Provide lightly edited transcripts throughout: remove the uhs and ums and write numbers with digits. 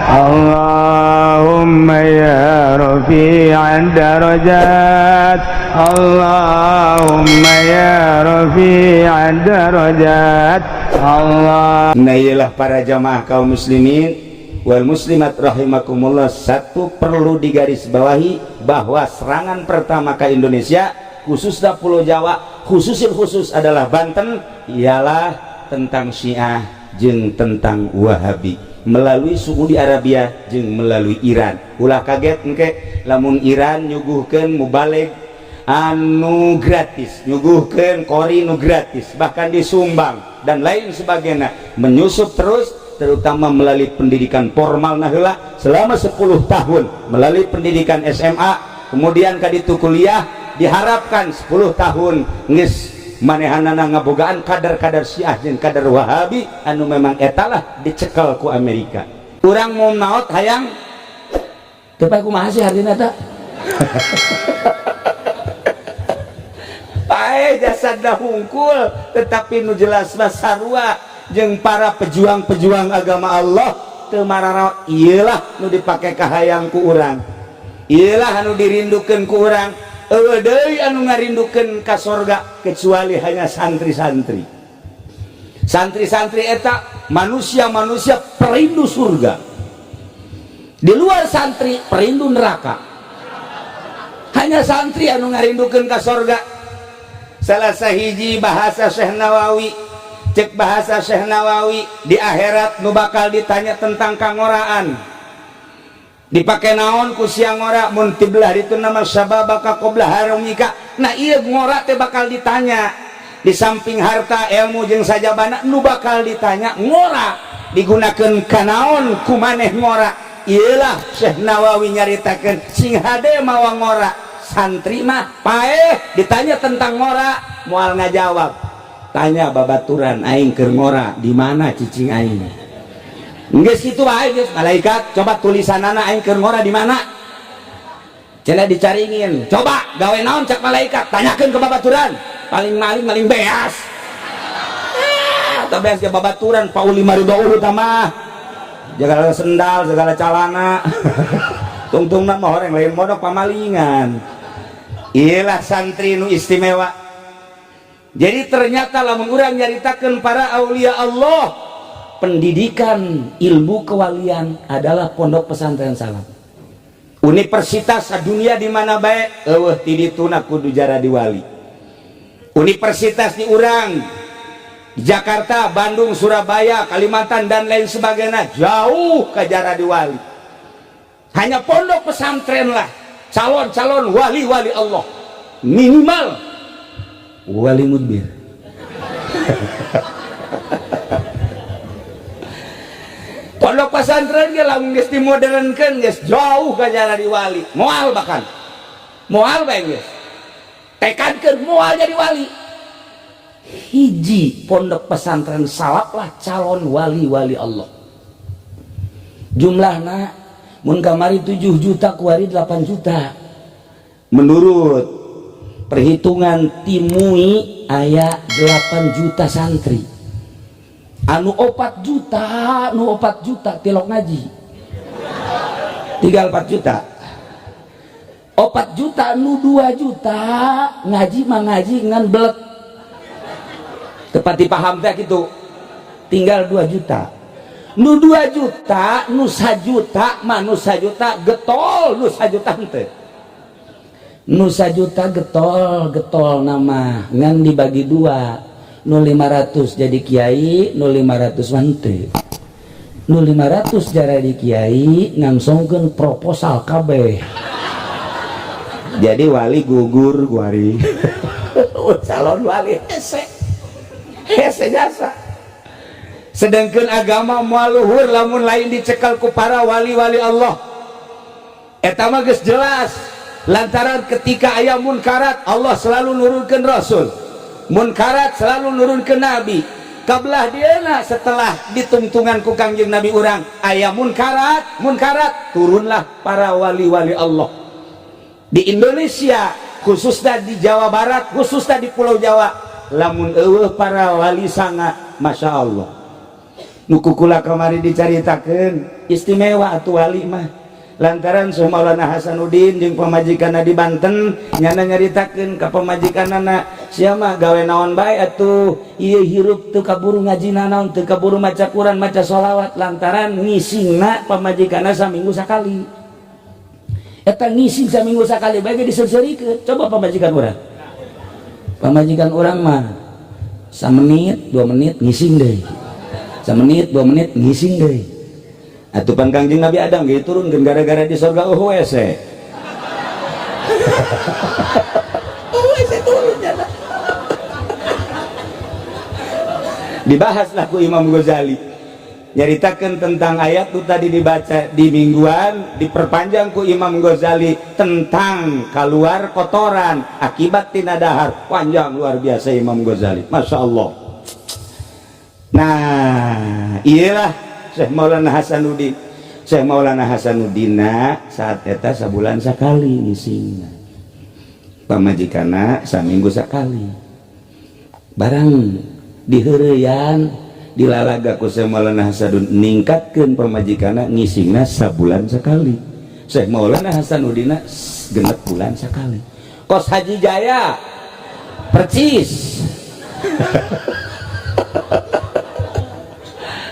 Allahumma ya rafi'ad darajat, Allahumma ya rafi'ad darajat, Allah. Nah, iyalah para jamaah kaum muslimin wal muslimat rahimakumullah, satu perlu digarisbawahi bahwa serangan pertama ke Indonesia, khususnya Pulau Jawa, khususin khusus adalah Banten, ialah tentang Syiah jeung tentang Wahabi melalui Saudi Arabia jeung melalui Iran. Ulah kaget engke lamun Iran nyuguhkeun mubalig anu gratis, nyuguhkeun qori nu gratis, bahkan disumbang dan lain sebagainya, menyusup terus, terutama melalui pendidikan formal nah selama 10 tahun melalui pendidikan SMA, kemudian kaditu kuliah. Diharapkan 10 tahun geus manehanana ngabogaan kadar-kadar Syiah jeung kadar Wahabi anu memang etalah dicekel ku Amerika. Urang mau maot hayang teu pae, kumaha sih hartina eta? Pae jasad hungkul, tetapi nu jelas mah sarua jeung para pejuang-pejuang agama Allah teu marara. Iyalah nu dipake kahayang ku urang, iyalah anu dirindukeun ku urang. Eueuh deui anu ngarindukeun ka sorga kecuali hanya santri-santri. Santri-santri eta manusia-manusia perindu surga. Di luar santri perindu neraka. Hanya santri anu ngarindukeun ka sorga. Salah sahiji bahasa Syekh Nawawi, cek bahasa Syekh Nawawi, di akhirat nu bakal ditanya tentang kangoraan, dipakai naon ku siang ngora, mun tibelah itu nama sababaka qabla haramika. Nah, iya, ngora teh bakal ditanya. Di samping harta, ilmu jeung sajabana, nu bakal ditanya ngora digunakan kanaon ku maneh ngora. Iyalah Syekh Nawawi nyaritakeun sing hade mawa ngora. Santri mah paeh ditanya tentang ngora moal ngajawab. Tanya babaturan aing keur ngora di mana cicing aing. Geus kitu wae geus. Malaikat, coba tulisanana aing keur ngora di mana. Cenah dicaringin. Coba gawe naon cak malaikat, tanyakeun ke babaturan. Paling maling maling beas. Ah, teu beas ke babaturan pauli maridauhu mah. Segala sendal, segala calana. Tungtungna mah orang lain modok pamalingan. Iyalah santri nu istimewa. Jadi ternyata lamun urang nyaritakeun para aulia Allah, pendidikan ilmu kewalian adalah pondok pesantren salaf. Universitas dunia di mana bae eueuh ti dituna kudu jaradi wali. Universitas di urang Jakarta, Bandung, Surabaya, Kalimantan dan lain sebagainya jauh ke jaradi wali. Hanya pondok pesantren lah calon-calon wali-wali Allah, minimal wali mudbir. Pondok pesantren ge lamun geus dimodernkeun geus jauh ka jadi wali. Moal, bahkan moal bae geus tekadkeun moal jadi wali. Hiji pondok pesantren salaf lah calon wali-wali Allah. Jumlahna mun kamari 7 juta, kuari 8 juta. Menurut perhitungan ti MUI aya 8 juta santri. Anu 4 juta, nu 4 juta tilok ngaji. Tinggal 4 juta. 4 juta, nu 2 juta ngaji mah ngaji ngan belet. Tepati paham teh gitu. Tinggal 2 juta. Nu 2 juta, nu 1 juta mah, nu 1 juta getol, nu 1 juta henteu. Nu 1 juta getol, getol nama ngan dibagi dua. Nu 500 jadi kiai, nu 500 mah henteu. Nu 500 jadi kiai ngangsongkeun proposal kabeh. Jadi wali gugur kuari. Calon wali hese. Hese jasa. Sedangkan agama moal luhur lamun lain dicekal ku para wali-wali Allah. Eta mah geus jelas. Lantaran ketika aya munkarat, Allah selalu nurunkeun rasul. Munkarat selalu nurunkeun nabi. Kabelah dieuna setelah ditungtungan ku Kangjeng Nabi urang, aya munkarat, munkarat, turunlah para wali-wali Allah. Di Indonesia, khususnya di Jawa Barat, khususnya di Pulau Jawa, lamun eueuh para wali sanga, Masya Allah. Nu kukula kamari dicaritakeun istimewa atuh wali mah. Lantaran Syekh Maulana Hasanuddin jeung pamajikanna di Banten nyana nyaritakeun ka pamajikanana, sia mah gawe naon bae atuh, ieu hirup teu kaburu ngaji naon, teu kaburu maca Quran, maca sholawat, lantaran ngisingna pamajikanna saminggu sakali. Eta ngising saminggu sakali bae ge diseurseurikeun. Coba pamajikan urang. Pamajikan urang mah samenit, 2 menit ngising deui. Samenit, 2 menit ngising deui. Atuh pan Kangjeng Nabi Adam ge turunkeun gara-gara di surga eueuh WC. WC turun nyana. Dibahaslah ku Imam Ghazali. Nyaritakeun tentang ayat tu tadi dibaca di mingguan, diperpanjang ku Imam Ghazali tentang keluar kotoran akibat tina dahar. Panjang luar biasa Imam Ghazali. Masya Allah. Nah, iyalah Syekh Maulana Hasanuddin. Syekh Maulana Hasanuddin saat eta sabulan sakali ngisingna. Pamajikanna saminggu sakali. Barang diheureyan dilalaga ku Syekh Maulana Hasanuddin ningkatkeun pamajikanna ngisingna sabulan sakali. Syekh Maulana Hasanuddin 6 bulan sakali. Kos Haji Jaya percis.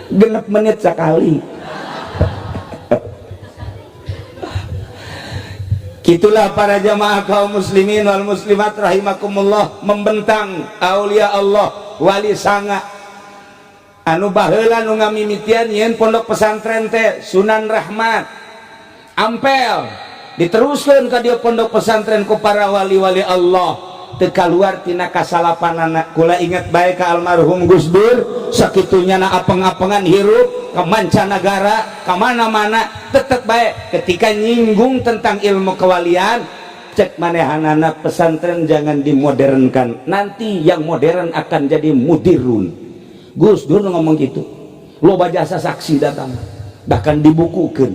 6 menit sekali. Itulah para jamaah kaum muslimin wal muslimat rahimakumullah, membentang aulia Allah wali sanga anu baheula nu ngamimitian nyeun pondok pesantren teh Sunan Rahmat Ampel, diteruskeun ka dieu pondok pesantren ku para wali-wali Allah teu kaluar tina kasalapanana. Kula ingat bae ka almarhum Gus Dur, sakitunya na apeng-apengan hirup ke mancanagara ka mana-mana tetep bae ketika nyinggung tentang ilmu kewalian, cek manehanana pesantren jangan dimodernkan, nanti yang modern akan jadi mudirun. Gus Dur ngomong gitu, loba jasa saksi datang, bahkan dibukukeun.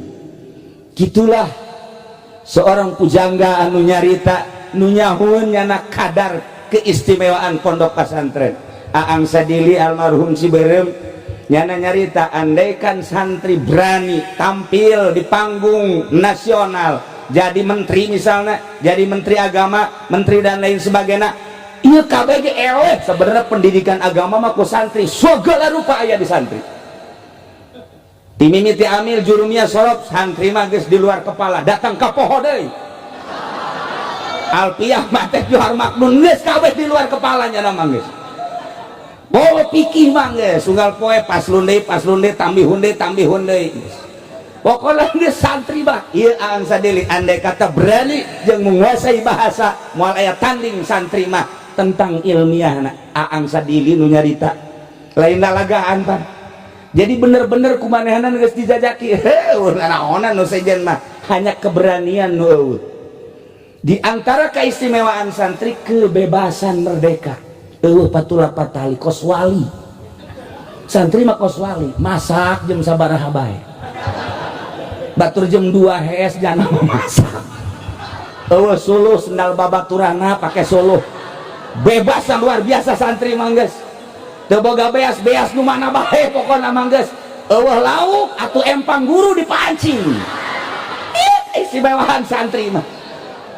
Gitulah seorang pujangga anu nyarita nu nyahueun nyana kadar keistimewaan pondok pesantren. Aang Sadili almarhum Ciberem nyana nyarita, andaikan santri berani tampil di panggung nasional jadi menteri misalnya, jadi menteri agama, menteri dan lain sebagainya, ieu KBG eleh sebenarnya pendidikan agama mah ku santri segala rupa aya di santri. Timimiti amil jurumiyah sorop santri mah geus di luar kepala, datang ka poho deui. Alpiyah mate Johar Maknun geus kabeh di luar kepalanya nama geus. Bawa pikir mah geus unggal poe paslon deui tambih hunde tambih hunde. Pokoknya geus santri mah ieu Aang Sadili andai kata berani jeung menguasai bahasa moal aya tanding santri mah tentang ilmiahna. Aang Sadili nu nyarita lain lalagaan pan. Jadi bener-bener kumanehanan geus dijajaki. Heuh naonan nu sejen mah hanya keberanian nu eueuh. Di antara keistimewaan santri kebebasan merdeka. Eueuh patula patali kos wali. Santri mah kos wali, masak jam sabaraha bae. Batur jam 2 hees jana masak. Eueuh suluh sendal babaturana pake suluh. Bebasan luar biasa santri mah geus. Teu boga beas-beas nu mana bae pokona mah geus. Eueuh lauk atuh empang guru dipancing. Ih, istimewaan santri mah.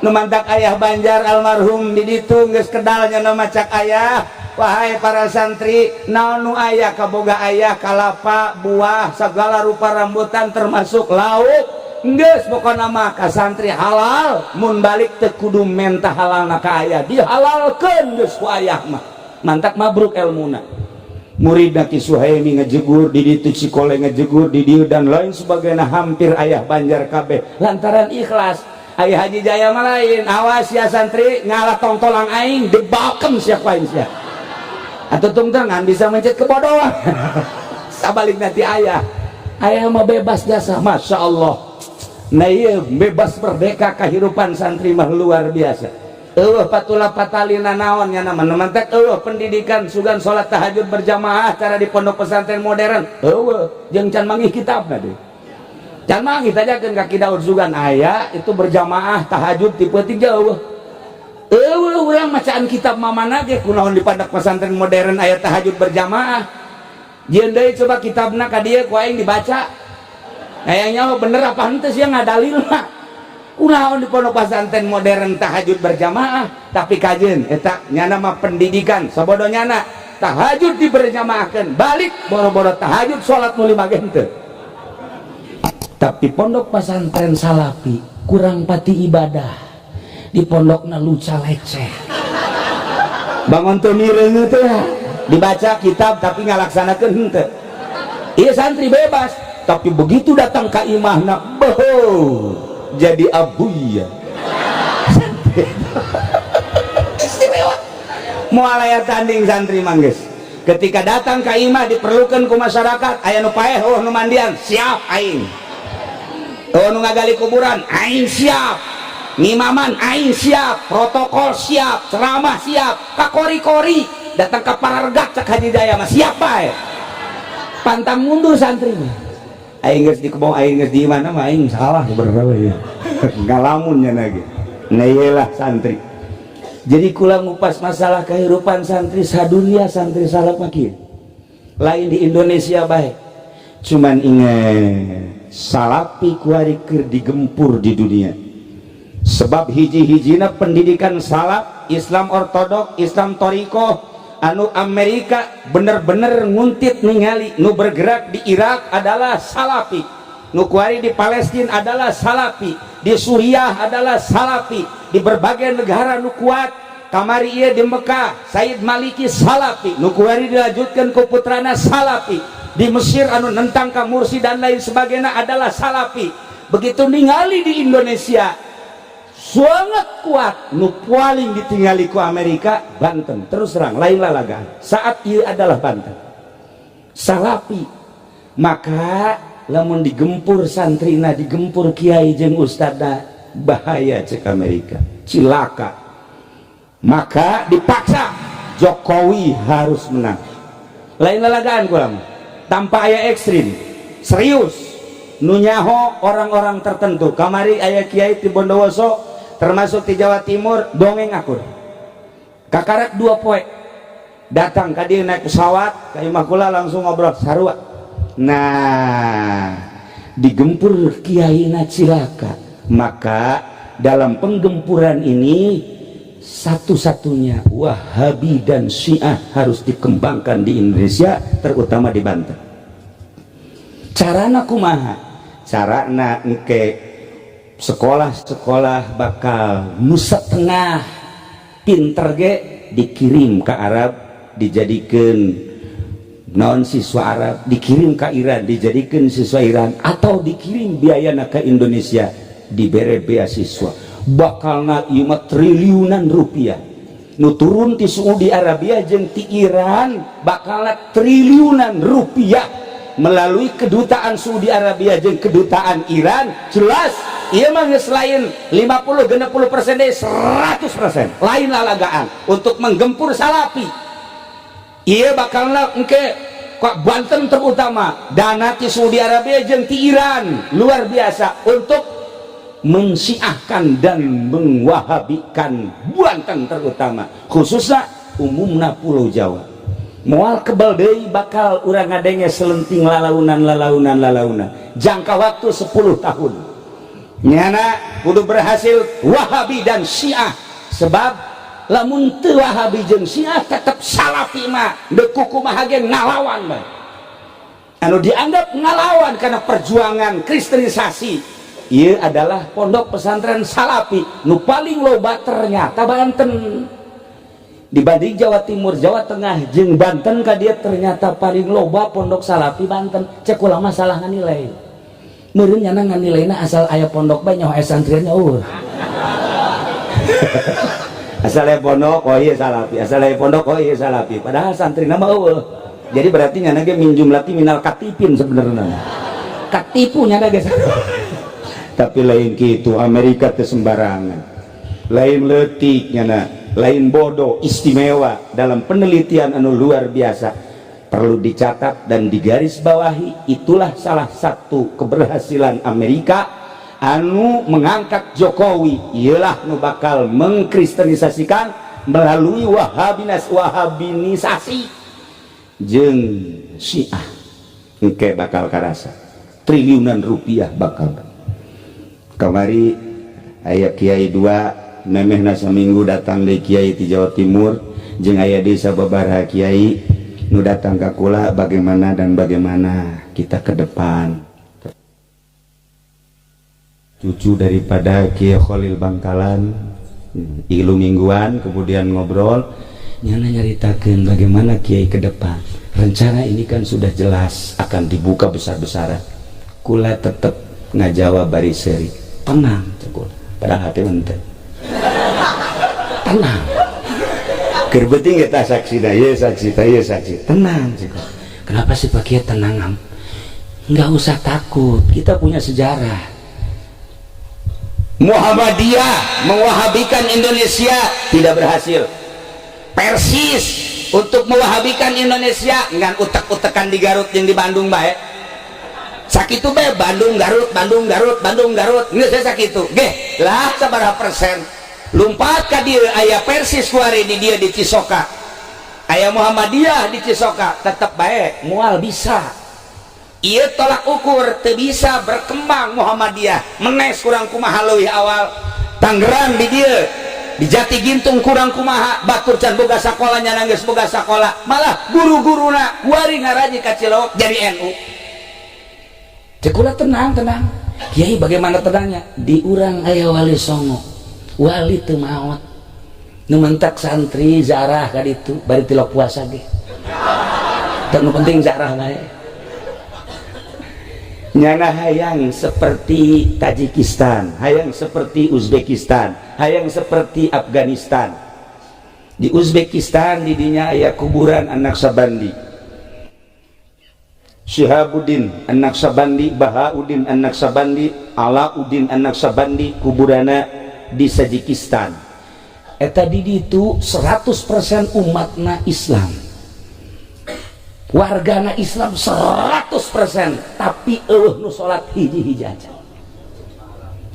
Nu mantak ayah Banjar almarhum di ditu geus kedalnya nu macak ayah, wahai para santri naon nu aya kaboga ayah kalapa buah segala rupa rambutan termasuk lauk geus pokona mah ka santri halal, mun balik teu kudu menta halalna ka ayah, dihalalkeun geus ku ayah mah. Mantak mabruk elmuna. Muridna Ki Suhaimi ngejegur di ditu, Cikole ngejegur di dieu dan lain sebagainya, hampir ayah Banjar kabeh lantaran ikhlas. Ayah Haji Jaya mah lain, awas ya santri ngalah tongtolang aing dibakem sia ku aing sia. Atuh tungtengan bisa mencet kebodohan. Sabalik nanti ayah. Ayah mah bebas jasa, Masya Allah. Nah iya bebas merdeka kehidupan santri mah luar biasa. Eueuh patula patalina naon nya nama mantak eueuh pendidikan sugan salat tahajud berjamaah cara di pondok pesantren modern. Eueuh jeung can manggih kitabna deui. Can manggih tajakeun ka Ki Daud sugan aya itu berjamaah tahajud tipe 3 eueuh. Eueuh urang macaan kitab mamana ge kunaon di pondok pesantren modern aya tahajud berjamaah. Jieun deui coba kitabna ka dieu ku aing dibaca. Hayang nyaho bener apa henteu sia ngadalil mah. Kunaon di pondok pesantren modern tahajud berjamaah, tapi kajeun eta nyana mah pendidikan sabodo nyana tahajud diberjamaahkeun, balik boro-boro tahajud, salat nu lima ge henteu. Tapi pondok pesantren salafi kurang pati ibadah, di pondokna luca leceh, bangun teu mireungeut teh, dibaca kitab tapi ngalaksanakeun henteu. Iya, santri bebas, tapi begitu datang ka imahna, boho, jadi abuya. Santri istimewa, moal aya tanding santri mangges. Ketika datang ka imah diperlukan ku masyarakat, aya nu paeh, oh, nu mandian, siap aing. Oh, nu ngagali kuburan, aing siap. Ngimaman aing siap, protokol siap, ceramah siap, kakori-kori datang ke parargak, cek Haji Jaya mah siap bae. Pantang mundur santri mah. Aing geus di kebon, aing geus di mana mah aing salah sebenarnya ya. Ngalamun nya lagi. Nah, iyalah santri. Jadi kula ngupas masalah kehidupan santri sadunia, santri salaf mah kieu. Lain di Indonesia bae. Cuman ingat, salafi kuari keur digempur di dunia. Sebab hiji-hijina pendidikan salaf, Islam ortodok, Islam toriko, anu Amerika bener-bener nguntit ningali nu bergerak di Irak adalah salafi, nu kuari di Palestina adalah salafi, di Suriah adalah salafi, di berbagai negara nu kuat kamari ieu di Mekah Said Maliki salafi, nu kuari dilanjutkan ku putrana salafi, di Mesir anu nentang ka Mursi dan lain sebagainya adalah salafi. Begitu ningali di Indonesia sangat kuat, nu paling ditinggali ku Amerika Banten. Terus terang, lain lalagaan saat ia adalah Banten salafi. Maka lamun digempur santrina, digempur kiai jeung ustadna, bahaya cek Amerika, cilaka. Maka dipaksa Jokowi harus menang. Lain lalagaan kurang tanpa aya ekstrim, serius. Nu nyaho orang-orang tertentu. Kamari aya kiai di Bondowoso, termasuk di Jawa Timur, dongeng akur kakarak 2 poe datang ka dieu naik pesawat ka imah kula, langsung ngobrol sarua. Nah, digempur kiai cilaka. Maka dalam penggempuran ini satu-satunya Wahabi dan Syiah harus dikembangkan di Indonesia, terutama di Banten. Carana kumaha? Carana engke sekolah-sekolah bakal nu setengah pinter ge dikirim ke Arab, dijadikan non siswa Arab, dikirim ke Iran, dijadikan siswa Iran, atau dikirim biaya ke Indonesia, dibere beasiswa. Bakalna ieu mah triliunan rupiah nu turun ti Saudi Arabia jeung ti Iran, bakalna triliunan rupiah melalui kedutaan Saudi Arabia jeung kedutaan Iran. Jelas ieu mah geus lain 50 60% deh, 100%, lain lalagaan untuk menggempur salafi. Ieu bakalna engke kok Banten terutama dana ti Saudi Arabia jeung ti Iran luar biasa untuk mensiahkan dan mengwahabikan Banten terutama, khususnya umumna Pulau Jawa. Moal kebal deui bakal urang ngadenge selenting lalaunan lalaunan lalaunan. Jangka waktu 10 tahun nyana kudu berhasil Wahabi dan Syiah, sebab lamun teu Wahabi jeung Syiah tetep Salafi mah deuk kumaha ge ngalawan bae. Anu dianggap ngalawan karena perjuangan kristenisasi ieu adalah pondok pesantren Salafi nu paling loba ternyata Banten. Dibanding Jawa Timur, Jawa Tengah jeung Banten ka dieu, ternyata paling loba pondok Salafi Banten. Cek ulama salah nganilai meureun, nyana nganilaina asal aya pondok bae, nyaho aya santriannya. Oh, asal aya pondok, oh iya Salafi, asal aya pondok, oh iya Salafi, padahal santri nama eueuh. Jadi berarti nyana ge min jumlati minal katipin, sebenarnya katipu nyana ge. Tapi lain gitu, Amerika teh sembarangan, lain letik nyana, lain bodoh, istimewa dalam penelitian anu luar biasa. Perlu dicatat dan digarisbawahi, itulah salah satu keberhasilan Amerika anu mengangkat Jokowi, ialah nu bakal mengkristenisasikan melalui wahabinas, wahabinisasi. Jeung Syiah engke bakal karasa triliunan rupiah bakal. Kamari aya kiai dua, memehna saminggu datang di kiai di Jawa Timur, jeung aya desa babaraha kiai nu datang ka kula, bagaimana dan bagaimana kita ke depan. Cucu daripada Kiai Khalil Bangkalan ilu mingguan, kemudian ngobrol, nyana nyaritakeun bagaimana kiai ke depan. Rencana ini kan sudah jelas akan dibuka besar-besaran. Kula tetep ngajawab bari seri, "Tenang," cek kula, padahal hati ente tenang. Keur penting kita saksi dah, ya saksi dah, ya saksi. "Tenang," cek kula. "Kenapa sih, Pak Kiai, tenang am?" "Nggak usah takut, kita punya sejarah. Muhammadiyah mewahabikan Indonesia tidak berhasil. Persis untuk mewahabikan Indonesia ngan utek-utekan di Garut yang di Bandung baik. Sakitu bae, Bandung Garut, Bandung Garut, Bandung Garut, geus saya sakitu ge lah. Sabaraha persen lumpat ka dieu? Aya Persis kuari di dieu di Cisoka, aya Muhammadiyah di Cisoka, tetep bae moal bisa. Ieu tolak ukur, teu bisa berkembang Muhammadiyah. Menes kurang kumaha leuwih awal Tangerang di dieu di Jati Gintung kurang kumaha, batur can boga sakola, nya geus boga sakola, malah guru-guruna kuari ngaraji ka Cilewek jadi NU. Cek kula, "Tenang, tenang, Kiai." "Bagaimana tenangnya? Di urang aya Wali Songo, wali teu maot. Nu mentak santri zarah ka ditu bari tilok puasa ge. Teu, nu penting zarah bae." Nyana hayang seperti Tajikistan, hayang seperti Uzbekistan, hayang seperti Afghanistan. Di Uzbekistan didinya aya kuburan anak Sabandi, Syihabuddin anak Sabandi, Bahauddin anak Sabandi, Alauddin anak Sabandi, kuburana di Tajikistan. Eta di ditu 100% umatna Islam, wargana Islam 100%, tapi euweuh nu salat hiji-hiji aja,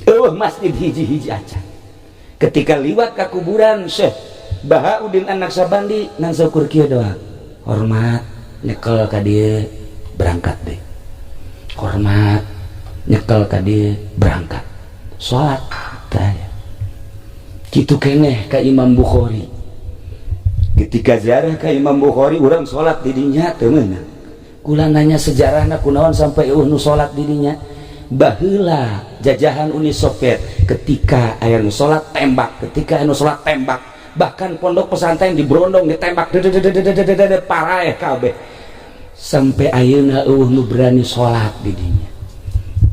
euweuh masjid hiji-hiji aja. Ketika liwat ke kuburan Syekh Bahauddin anak Sabandi, ngan syukur kieu doang, hormat, nyekel ka dieu, berangkat deh, hormat, nyekel ka dieu, berangkat salat. Tah kitu keneh ka Imam Bukhari. Ketika ziarah ke Imam Bukhari, urang salat di dinya teu meunang. Kula nanya sejarahna kunaon sampai euweuh nu salat di dinya. Baheula jajahan Uni Soviet, ketika aya nu salat tembak, ketika aya nu salat tembak. Bahkan pondok pesantren diberondong, ditembak, paraeh kabeh. Sampai ayeuna euweuh nu berani salat di dinya.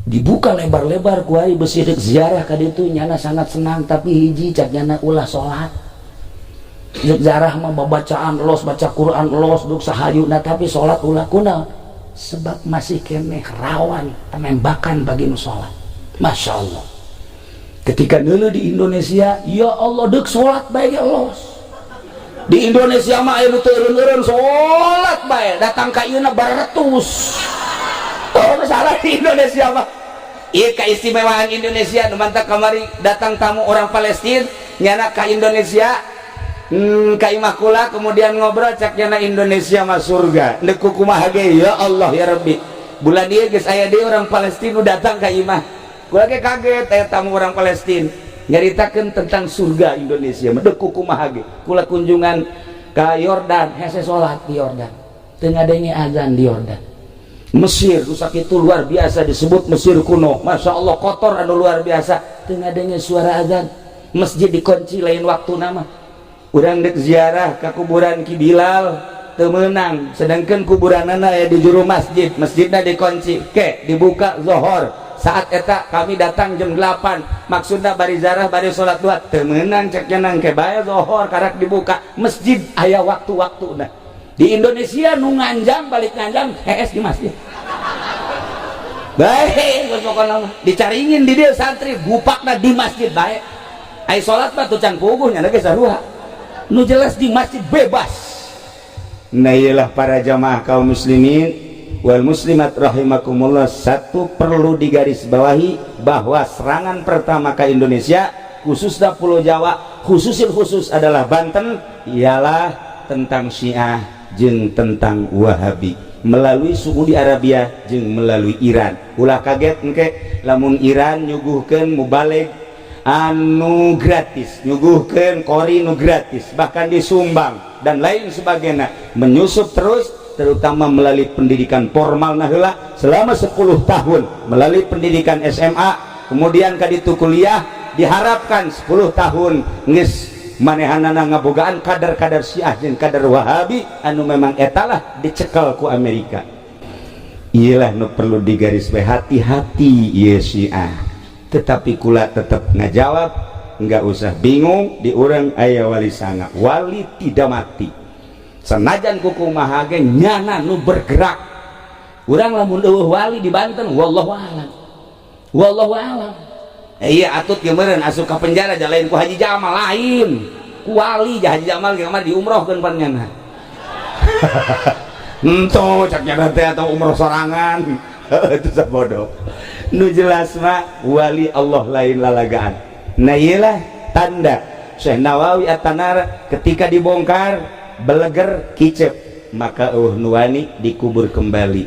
Dibuka lebar-lebar ku ari besi rek ziarah ka ditu, nyana sangat senang, tapi hiji cak nyana, ulah salat. Ziarah mah bacaan los, baca Quran los, duk sahayuna, tapi salat ulah. Kunaon? Sebab masih keneh rawan penembakan bagi nu salat. Masya Allah, ketika dulu di Indonesia, ya Allah, dek salat bae ge los. Di Indonesia mah aya nu teu eureun-eureun salat bae, datang ka ieuna baratus. Oh, masalah di Indonesia mah. Iya, keistimewaan Indonesia nu mantak kamari datang tamu orang Palestina, nyana ka Indonesia, ka imah kula, kemudian ngobrol, cak nyana Indonesia mah surga. Deuk kumaha ge, ya Allah ya Rabbi. Bulan ieu geus aya deui orang Palestina datang ka imah kula ge, kaget aya tamu orang Palestina nyaritakeun tentang surga Indonesia. Deuk kumaha ge kula kunjungan ka Yordan, hese salat di Yordan, teu ngadenge azan di Yordan. Mesir rusak itu luar biasa, disebut Mesir kuno, Masya Allah, kotor anu luar biasa, teu ngadenge suara azan, masjid dikunci lain waktu nama. Urang dek ziarah ke kuburan Ki Bilal teu meunang, sedangkan kuburanana aya di juru masjid, masjidna dikunci, ke dibuka zohor. Saat eta kami datang jam 8, maksudna bari ziarah bari salat duha, teu meunang cek nang ke bae zohor karak dibuka masjid, aya waktu-waktu. Nah, di Indonesia nu nganjang balik nganjang hees di masjid baik, pokoknya dicaringin di dia santri gupakna di masjid baik. Ai salat mah tuh can puguh, nya geus sarua, nu jelas di masjid bebas. Nah, iyalah para jamaah kaum muslimin wal muslimat rahimakumullah, satu perlu digarisbawahi bahwa serangan pertama ke Indonesia, khususnya Pulau Jawa, khususil khusus adalah Banten, ialah tentang Syiah. jeung tentang Wahabi melalui Saudi Arabia jeung melalui Iran. Ulah kaget engke lamun Iran nyuguhkeun mubalig anu gratis, nyuguhkeun qori nu gratis, bahkan disumbang dan lain sebagainya, menyusup terus, terutama melalui pendidikan formal nah selama 10 tahun melalui pendidikan SMA, kemudian kaditu kuliah. Diharapkan 10 tahun geus manehanana ngabogaan kadar-kadar Syiah jeung kadar Wahabi anu memang etalah dicekel ku Amerika. Iyalah nu perlu digaris hati-hati ieu Syiah. Tetapi kula tetap ngajawab, nggak usah bingung, di urang aya Wali Sanga, wali tidak mati. Senajan kukumaha ge nyana nu bergerak. Urang lamun euweuh wali di Banten, wallahu alam, wallahu alam. Iya, atut kemarin asup ka penjara lain ku Haji Jamal, lain ku wali. Haji Jamal kemarin diumrohkeun pan nyana. Ento cak nyana teh atau umroh sorangan itu sabodo. Nu jelas mah wali Allah lain lalagaan. Nah, iyalah tanda Syekh Nawawi At-Tanara ketika dibongkar beleger kicep, maka nu wani dikubur kembali.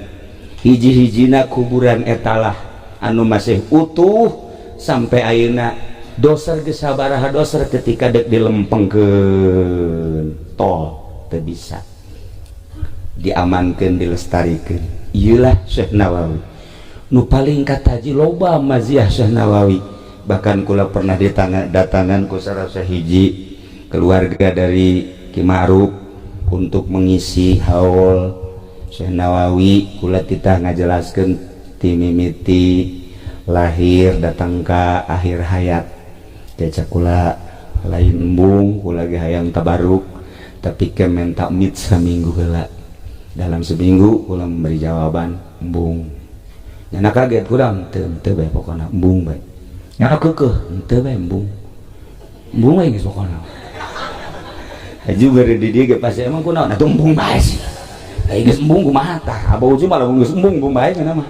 Hiji-hijina kuburan etalah anu masih utuh sampai ayeuna. Doser geus sabaraha doser ketika dek dilempengkeun tol teu bisa, diamankeun, dilestarikan. Iyalah Syekh Nawawi nu paling kataji loba maziah Syekh Nawawi. Bahkan kula pernah ditangan datangan ku salah hiji keluarga dari Ki Ma'ruf untuk mengisi haul Syekh Nawawi. Kula titah ngajelaskeun ti mimiti lahir datang ke akhir hayat. Ceuk kula, lain embung, kula ge hayang tabaruk, tapi ke menta mit seminggu heula. Dalam seminggu kula memberi jawaban. Embung, nyana kaget. Kurang teu, teu bae, pokona embung bae. Nyana keukeuh, teu bae, embung, embung bae geus pokona. Haji bere di dieu ge pasti emang kunaon atuh, embung bae sih. Ai geus embung kumaha tah? Abah Uji malah geus embung, embung bae kana mah.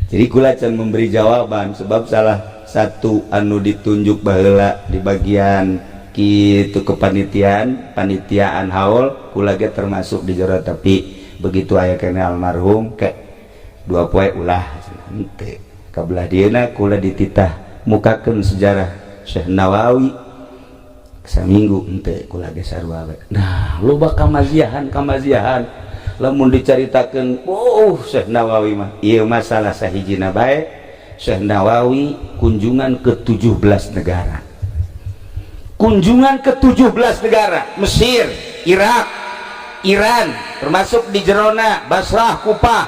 Jadi kula can memberi jawaban sebab salah satu anu ditunjuk baheula di bagian kitu kepanitiaan, panitiaan haul, kula ge termasuk di jero. Tapi begitu aya kene almarhum ke 2 poe ulah henteu kabelah dieuna, kula dititah mukakeun sejarah Syekh Nawawi saminggu, henteu, kula ge sarua we. Nah, loba kamaziahan kamaziahan lamun dicaritakeun. Oh, Syekh Nawawi mah ieu masalah sahijina bae. Syekh Nawawi kunjungan ke 17 negara, kunjungan ke 17 negara, Mesir, Irak, Iran, termasuk di jerona Basrah, Kupah,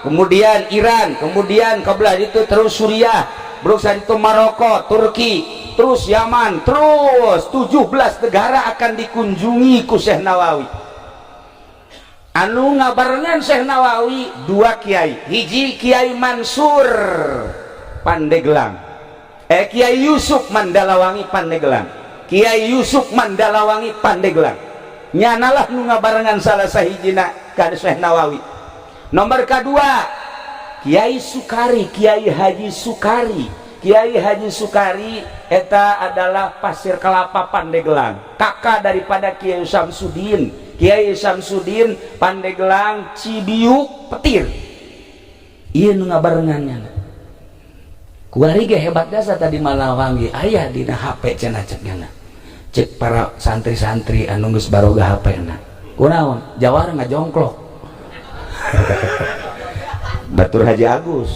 kemudian Iran, kemudian kebelah itu terus Suriah, berusaha itu Maroko, Turki, terus Yaman, terus 17 negara akan dikunjungi ku Syekh Nawawi. Anu ngabarengan Syekh Nawawi dua kiai, hiji Kiai Mansur Pandeglang, Kiai Yusuf Mandalawangi Pandeglang. Kiai Yusuf Mandalawangi Pandeglang nyanalah nu ngabarengan salah sahijina ka Syekh Nawawi. Nomor kedua Kiai Sukari, Kiai Haji Sukari. Kiai Haji Sukari eta adalah Pasir Kelapa, Pandeglang, kakak daripada Kiai Samsudin. Kiai Samsudin Pandeglang, Cibiuk, Petir. Iya, nu ngabarengannya. Kuari ge hebat jasa tadi Malawangi aya dina HP cenah, cek nyana, cek para santri-santri anu geus baroga HP na. Kunaon jawara ngajongklok batur Haji Agus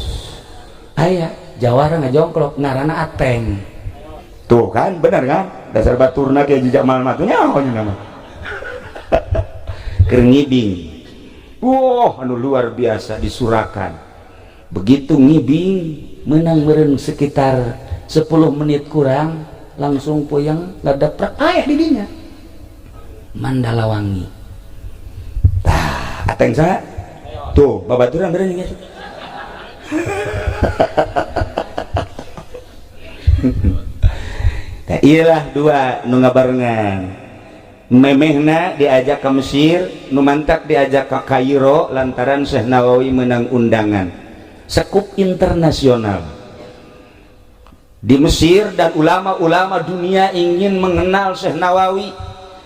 aya jawara ngajongklok ngaranna Ateng. Tuh kan, bener kan? Dasar baturna kayak jejak mal mah tuh nyaho nama keur ngibing. Wah, anu luar biasa disurakan. Begitu ngibing menang meureun sekitar 10 menit kurang, langsung puyeng, ngadaprak aya di dinya Mandalawangi. Tah, Ateng sa tuh babaturan meureun geus. Nah, iyalah dua nu ngabarengan. Memehna diajak ke Mesir, nu mantak diajak ke Kairo lantaran Syekh Nawawi menang undangan sekup internasional di Mesir dan ulama-ulama dunia ingin mengenal Syekh Nawawi.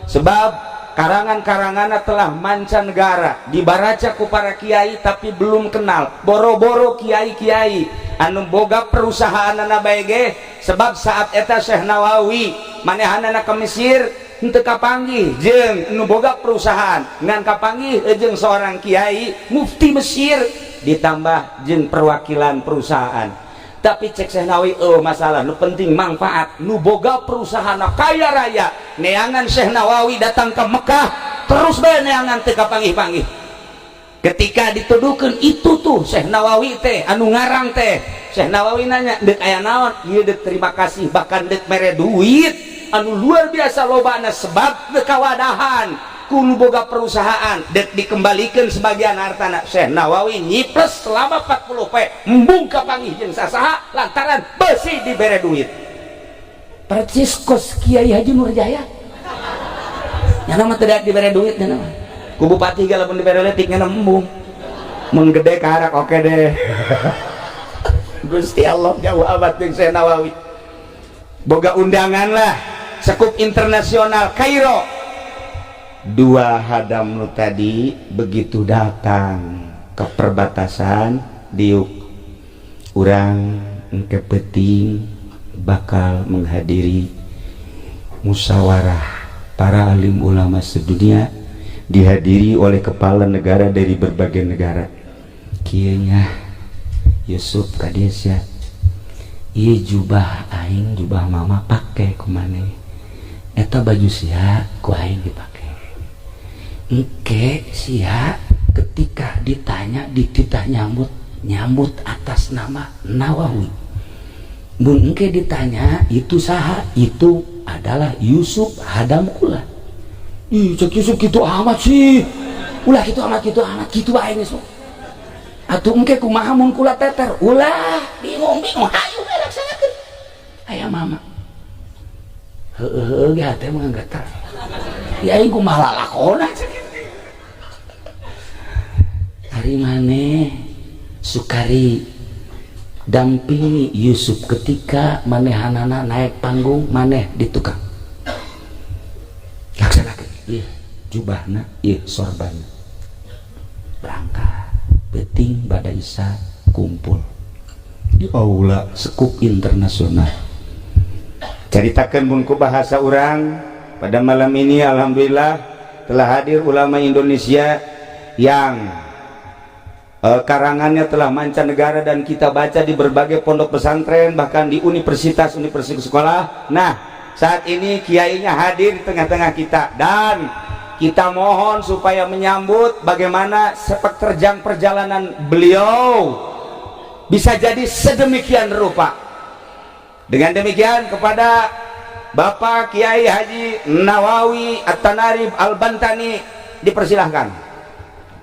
Sebab karangan-karanganna telah mancanegara, dibaraca ku para kiai tapi belum kenal. Boro-boro kiai-kiai anu boga perusahaan bae ge, sebab saat eta Syekh Nawawi manehanana ke Mesir henteu kapanggih jeung nu boga perusahaan, ngan kapanggih jeung seorang kiai mufti Mesir ditambah jeung perwakilan perusahaan. Tapi cek Syekh Nawawi, oh masalah nu penting manfaat. Nu boga perusahaan kaya raya neangan Syekh Nawawi datang ke Mekah terus bae neangan teu kapanggih-panggih. Ketika dituduhkeun itu tuh Syekh Nawawi teh anu ngarang teh, Syekh Nawawi nanya, "Dek aya naon?" "Ieu dek terima kasih, bahkan dek mere duit anu luar biasa lobana sebab dek kawadahan ku nu boga perusahaan, dek dikembalikan sebagian hartana." Syekh Nawawi nyiples selama 40 poe embung kapanggih jeung sasaha lantaran besi dibere duit. Percis kos Kiai Haji Nurjaya nyana mah tidak dibere duit, nyana mah ku bupati ge lamun dibere leutik nyana embung, mun gede karak oke deh. Gusti Allah, jauh amat jeung Syekh Nawawi. Boga undangan lah sekup internasional Kairo. Dua hadam nu tadi begitu datang ke perbatasan, diuk urang engke peuting bakal menghadiri musyawarah para alim ulama sedunia, dihadiri oleh kepala negara dari berbagai negara. Kieu nya, Yusuf, ka dieu sia. Ieu jubah aing, jubah mama pake ku maneh, eta baju sia ku aing dipake. Engke sia ketika ditanya, dititah nyambut, nyambut atas nama Nawawi. Mun engke ditanya itu saha, itu adalah Yusuf Hadam kula. Ih, cek Yusuf, gitu amat sih, ulah gitu amat, gitu amat, gitu bae geus. Atuh engke kumaha mun kula teter? Ulah bingung-bingung, hayu we laksanakeun. Aya mama heueuh heueuh ge hate mah geter ya, aing kumaha lalakona cek. Ari maneh Sukari dampingi Yusuf ketika manehanana naik panggung, maneh di tukang laksanakeun. Ieu jubahna, ieu sorbanna. Berangkat peuting bada Isya, kumpul di aula sekup internasional. Caritakan mun ku bahasa urang, pada malam ini alhamdulillah telah hadir ulama Indonesia yang karangannya telah mancanegara dan kita baca di berbagai pondok pesantren, bahkan di universitas-universitas sekolah. Nah, saat ini kiainya hadir di tengah-tengah kita dan kita mohon supaya menyambut bagaimana sepak terjang perjalanan beliau bisa jadi sedemikian rupa. Dengan demikian, kepada Bapak Kiai Haji Nawawi At-Tanarib Al-Bantani dipersilahkan.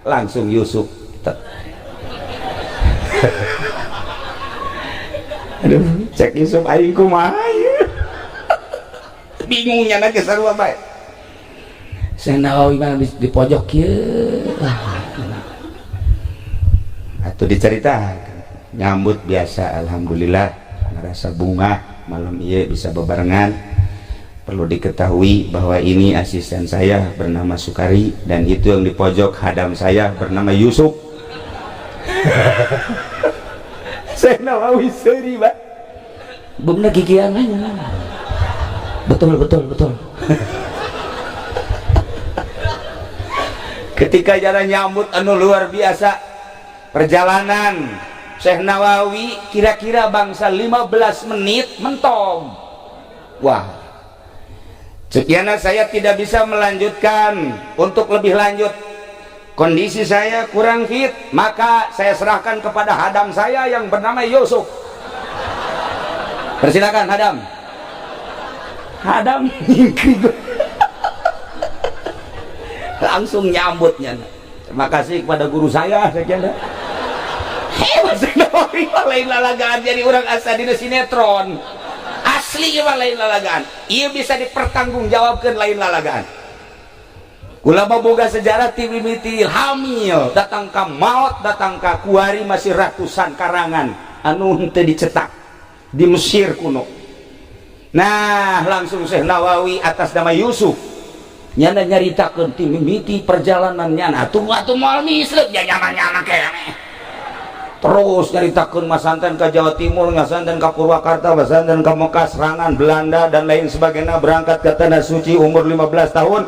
Langsung Yusuf. Aduh, cek Yusuf, aing kumaha ieu? Bingungnya lagi sarua bae. Syekh Nawawi mah di pojok kieu. Atau diceritakan nyambut biasa, alhamdulillah ngerasa bunga malam iya bisa bebarengan. Perlu diketahui bahwa ini asisten saya bernama Sukari dan itu yang di pojok hadam saya bernama Yusuf. Syekh Nawawi seuri, Pak. Bener gigian aja. Betul betul betul. Ketika jalan nyambut anu luar biasa, perjalanan Syekh Nawawi kira-kira bangsa 15 menit mentom. Wah, sekian, saya tidak bisa melanjutkan untuk lebih lanjut, kondisi saya kurang fit, maka saya serahkan kepada hadam saya yang bernama Yusuf. Persilakan, Hadam. Hadam langsung nyambutnya, "Terima kasih kepada guru saya." Sekian. Hebat Nawawi, lain lalagaan, jadi orang asa dina sinetron asli mah lain lalagaan. Ieu bisa dipertanggungjawabkan, lain lalagaan. Ulama boga sejarah ti mimiti hamil datang ka maut, datang ka kuari masih ratusan karangan anu henteu dicetak di Mesir kuno. Nah, langsung Syekh Nawawi atas nama Yusuf. Nyana nyaritakeun ti mimiti perjalanan nyana atuh atuh moal misleuk ya nyana-nyana keneh. Terus nyaritakeun masanten ke Jawa Timur, ngasanten ke Purwakarta, masanten ke Mekah, serangan Belanda dan lain sebagainya, berangkat ke Tanah Suci umur 15 tahun.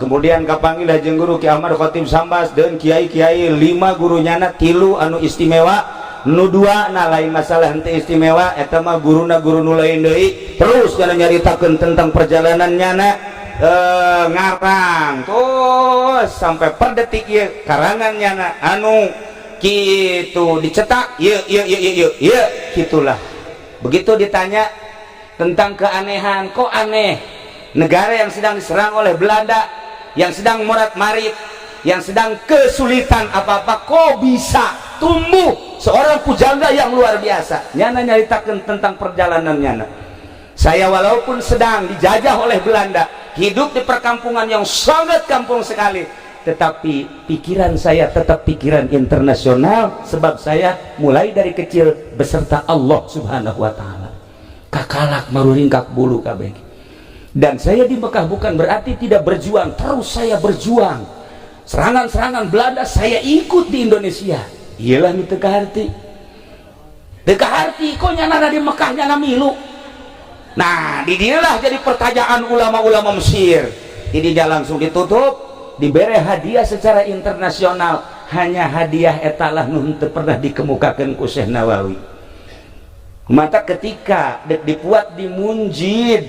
Kemudian kapanggil jeung guru Ki Ahmad Khatib Sambas dan kiai-kiai 5 guru nyana, 3 anu istimewa, nu 2 nah lain masalah henteu istimewa, eta mah guruna guru nu lain deui. Terus nyana nyaritakeun tentang perjalanan nyana ngarang terus sampai per detik ieu karangan nyana anu kitu dicetak ieu ieu ieu ieu ieu gitulah. Begitu ditanya tentang keanehan, kok aneh negara yang sedang diserang oleh Belanda, yang sedang morat-marit, yang sedang kesulitan apa-apa, kok bisa tumbuh seorang pujangga yang luar biasa. Nyana nyaritakan tentang perjalanan nyana. Saya walaupun sedang dijajah oleh Belanda, hidup di perkampungan yang sangat kampung sekali, tetapi pikiran saya tetap pikiran internasional, sebab saya mulai dari kecil beserta Allah Subhanahu wa Ta'ala. Kakalak maruringkak bulu kabeh. Dan saya di Mekah bukan berarti tidak berjuang, terus saya berjuang. Serangan-serangan Belanda saya ikut di Indonesia. Iyalah nu teu kaharti. Teu kaharti kok nyana di Mekah nyana milu. Nah, di dialah jadi pertanyaan ulama-ulama Mesir. Jadi dia langsung ditutup, diberi hadiah secara internasional. Hanya hadiah etalah nu teu pernah dikemukakan ku Syekh Nawawi. Maka ketika dek dipuat di Munjid,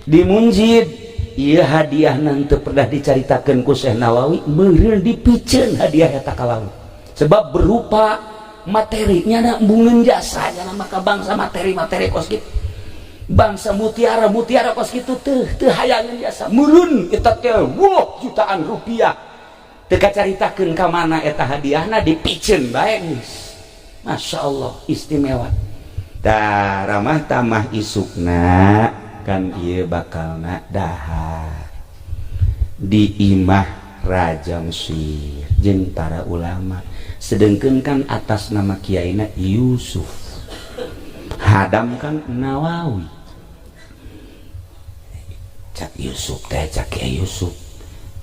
di Munjid, iya hadiah nanti pernah diceritakan ku Syekh Nawawi, meureun dipiceun hadiah eta ka laut. Sebab berupa materi nyana embungeun jasa nyana maka bangsa materi-materi kos kitu. Bangsa mutiara-mutiara kos kitu teu teu hayangeun jasa. Meureun eta teh wah jutaan rupiah. Teu kacaritakeun ka mana eta hadiahna dipiceun bae geus. Masya Allah istimewa. Tah ramah tamah isukna kan ieu bakalna dahar di imah Raja Mesir jeung para ulama, sedengkeun kan atas nama kiaina Yusuf, hadam kan Nawawi. Cak Yusuf teh, cak Kiai Yusuf,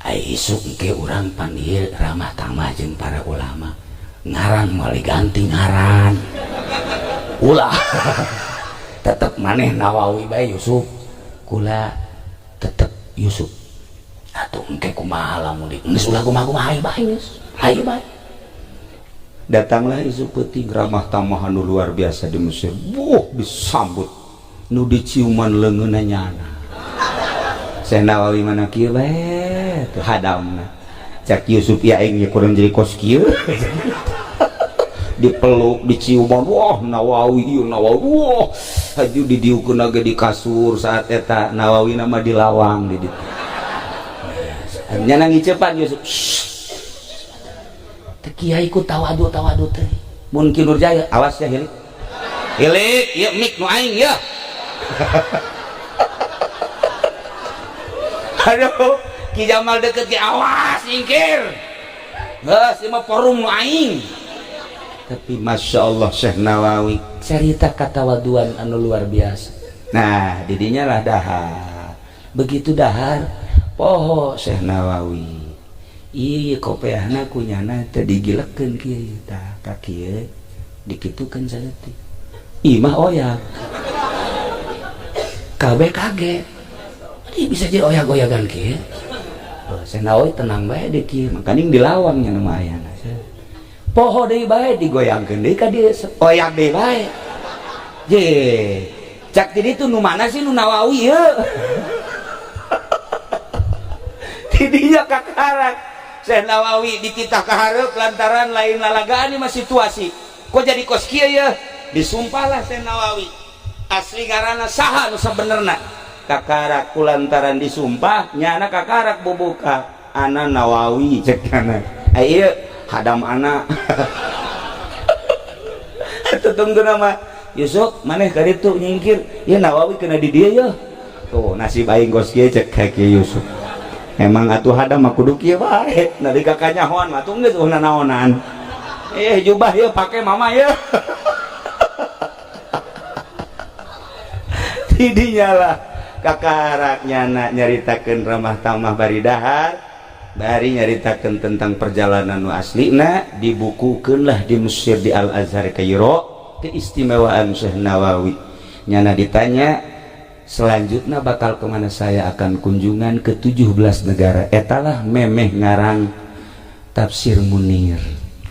ai isuk engke urang panggil ramah tamah jeung para ulama, ngaran moal diganti ngaran ulah, tetep maneh Nawawi bae. Yusuf, kula tetep Yusuf. Atuh engke kumaha lamun di geus ulah kumaha-kumaha, hayu bae geus, hayu bae. Datanglah isuk peuting ramah tamah anu luar biasa di Mesir. Wuh, disambut nu diciuman leungeunna nyana. Syekh Nawawi mana kieu bae tuh hadamna. Cak Yusuf, ya aing kurang jadi kos kieu. Dipeluk, diciuman, wah Nawawi ieu Nawawi, wah haju didiukeun ge di kasur. Saat eta Nawawi nama di lawang di ditu. Nyana ngicepan Yusuf. Teh kiai ku tawadu tawadu teh. Mun Ki Nurjaya, awas ya hilik. Hilik, ieu mik nu aing ya. Aduh, Ki Jamal deket ki awas nyingkir. Geus ieu mah forum nu aing. Tapi Masya Allah Syekh Nawawi cerita katawaduan anu luar biasa. Nah, didinya lah dahar. Begitu dahar, poho Syekh Nawawi. Iya kopeahna ku nyana teu digilekeun kieu tah ka kieu dikitukeun saeutik. Imah oyak. Kabeh kaget. Ini bisa jadi oyak-oyakan kieu. Oh, Syekh Nawawi tenang bae di kieu, makaning dilawang nya nu mah ayana. Poho deui bae digoyangkeun deui ka dieu, oyak deui bae. Je, cak ti ditu nu mana sih nu Nawawi ieu? Tidinya kakarak Syekh Nawawi dititah ka hareup lantaran lain lalagaan mah situasi. Kok jadi kos kieu ya? Disumpahlah Syekh Nawawi. Asli ngaranna saha nu sabenerna? Kakarak kulantaran disumpah nyana kakarak bubuka ana Nawawi cek nyana. Ieu hadam ana. Atuh tunggu nama Yusuf maneh ka ditu nyingkir ieu Nawawi kena di dieu yeuh. Tuh nasib aing kos kieu cek ka Kiai Yusuf. Emang atuh hadam mah kudu kieu bae. Nalika kanyahoan mah atuh geus eueuh nanaonan. Jubah ieu pake mama ieu. Tidinya lah Kakarak nyana nyaritakeun ramah tamah bari dahar, bari nyaritakeun tentang perjalanan nu aslina. Dibukukeun lah di Mesir, di Al Azhar Kairo, keistimewaan Syekh Nawawi. Nyana ditanya selanjutnya bakal kemana? Saya akan kunjungan ke 17 negara. Etalah memeh ngarang Tafsir Munir.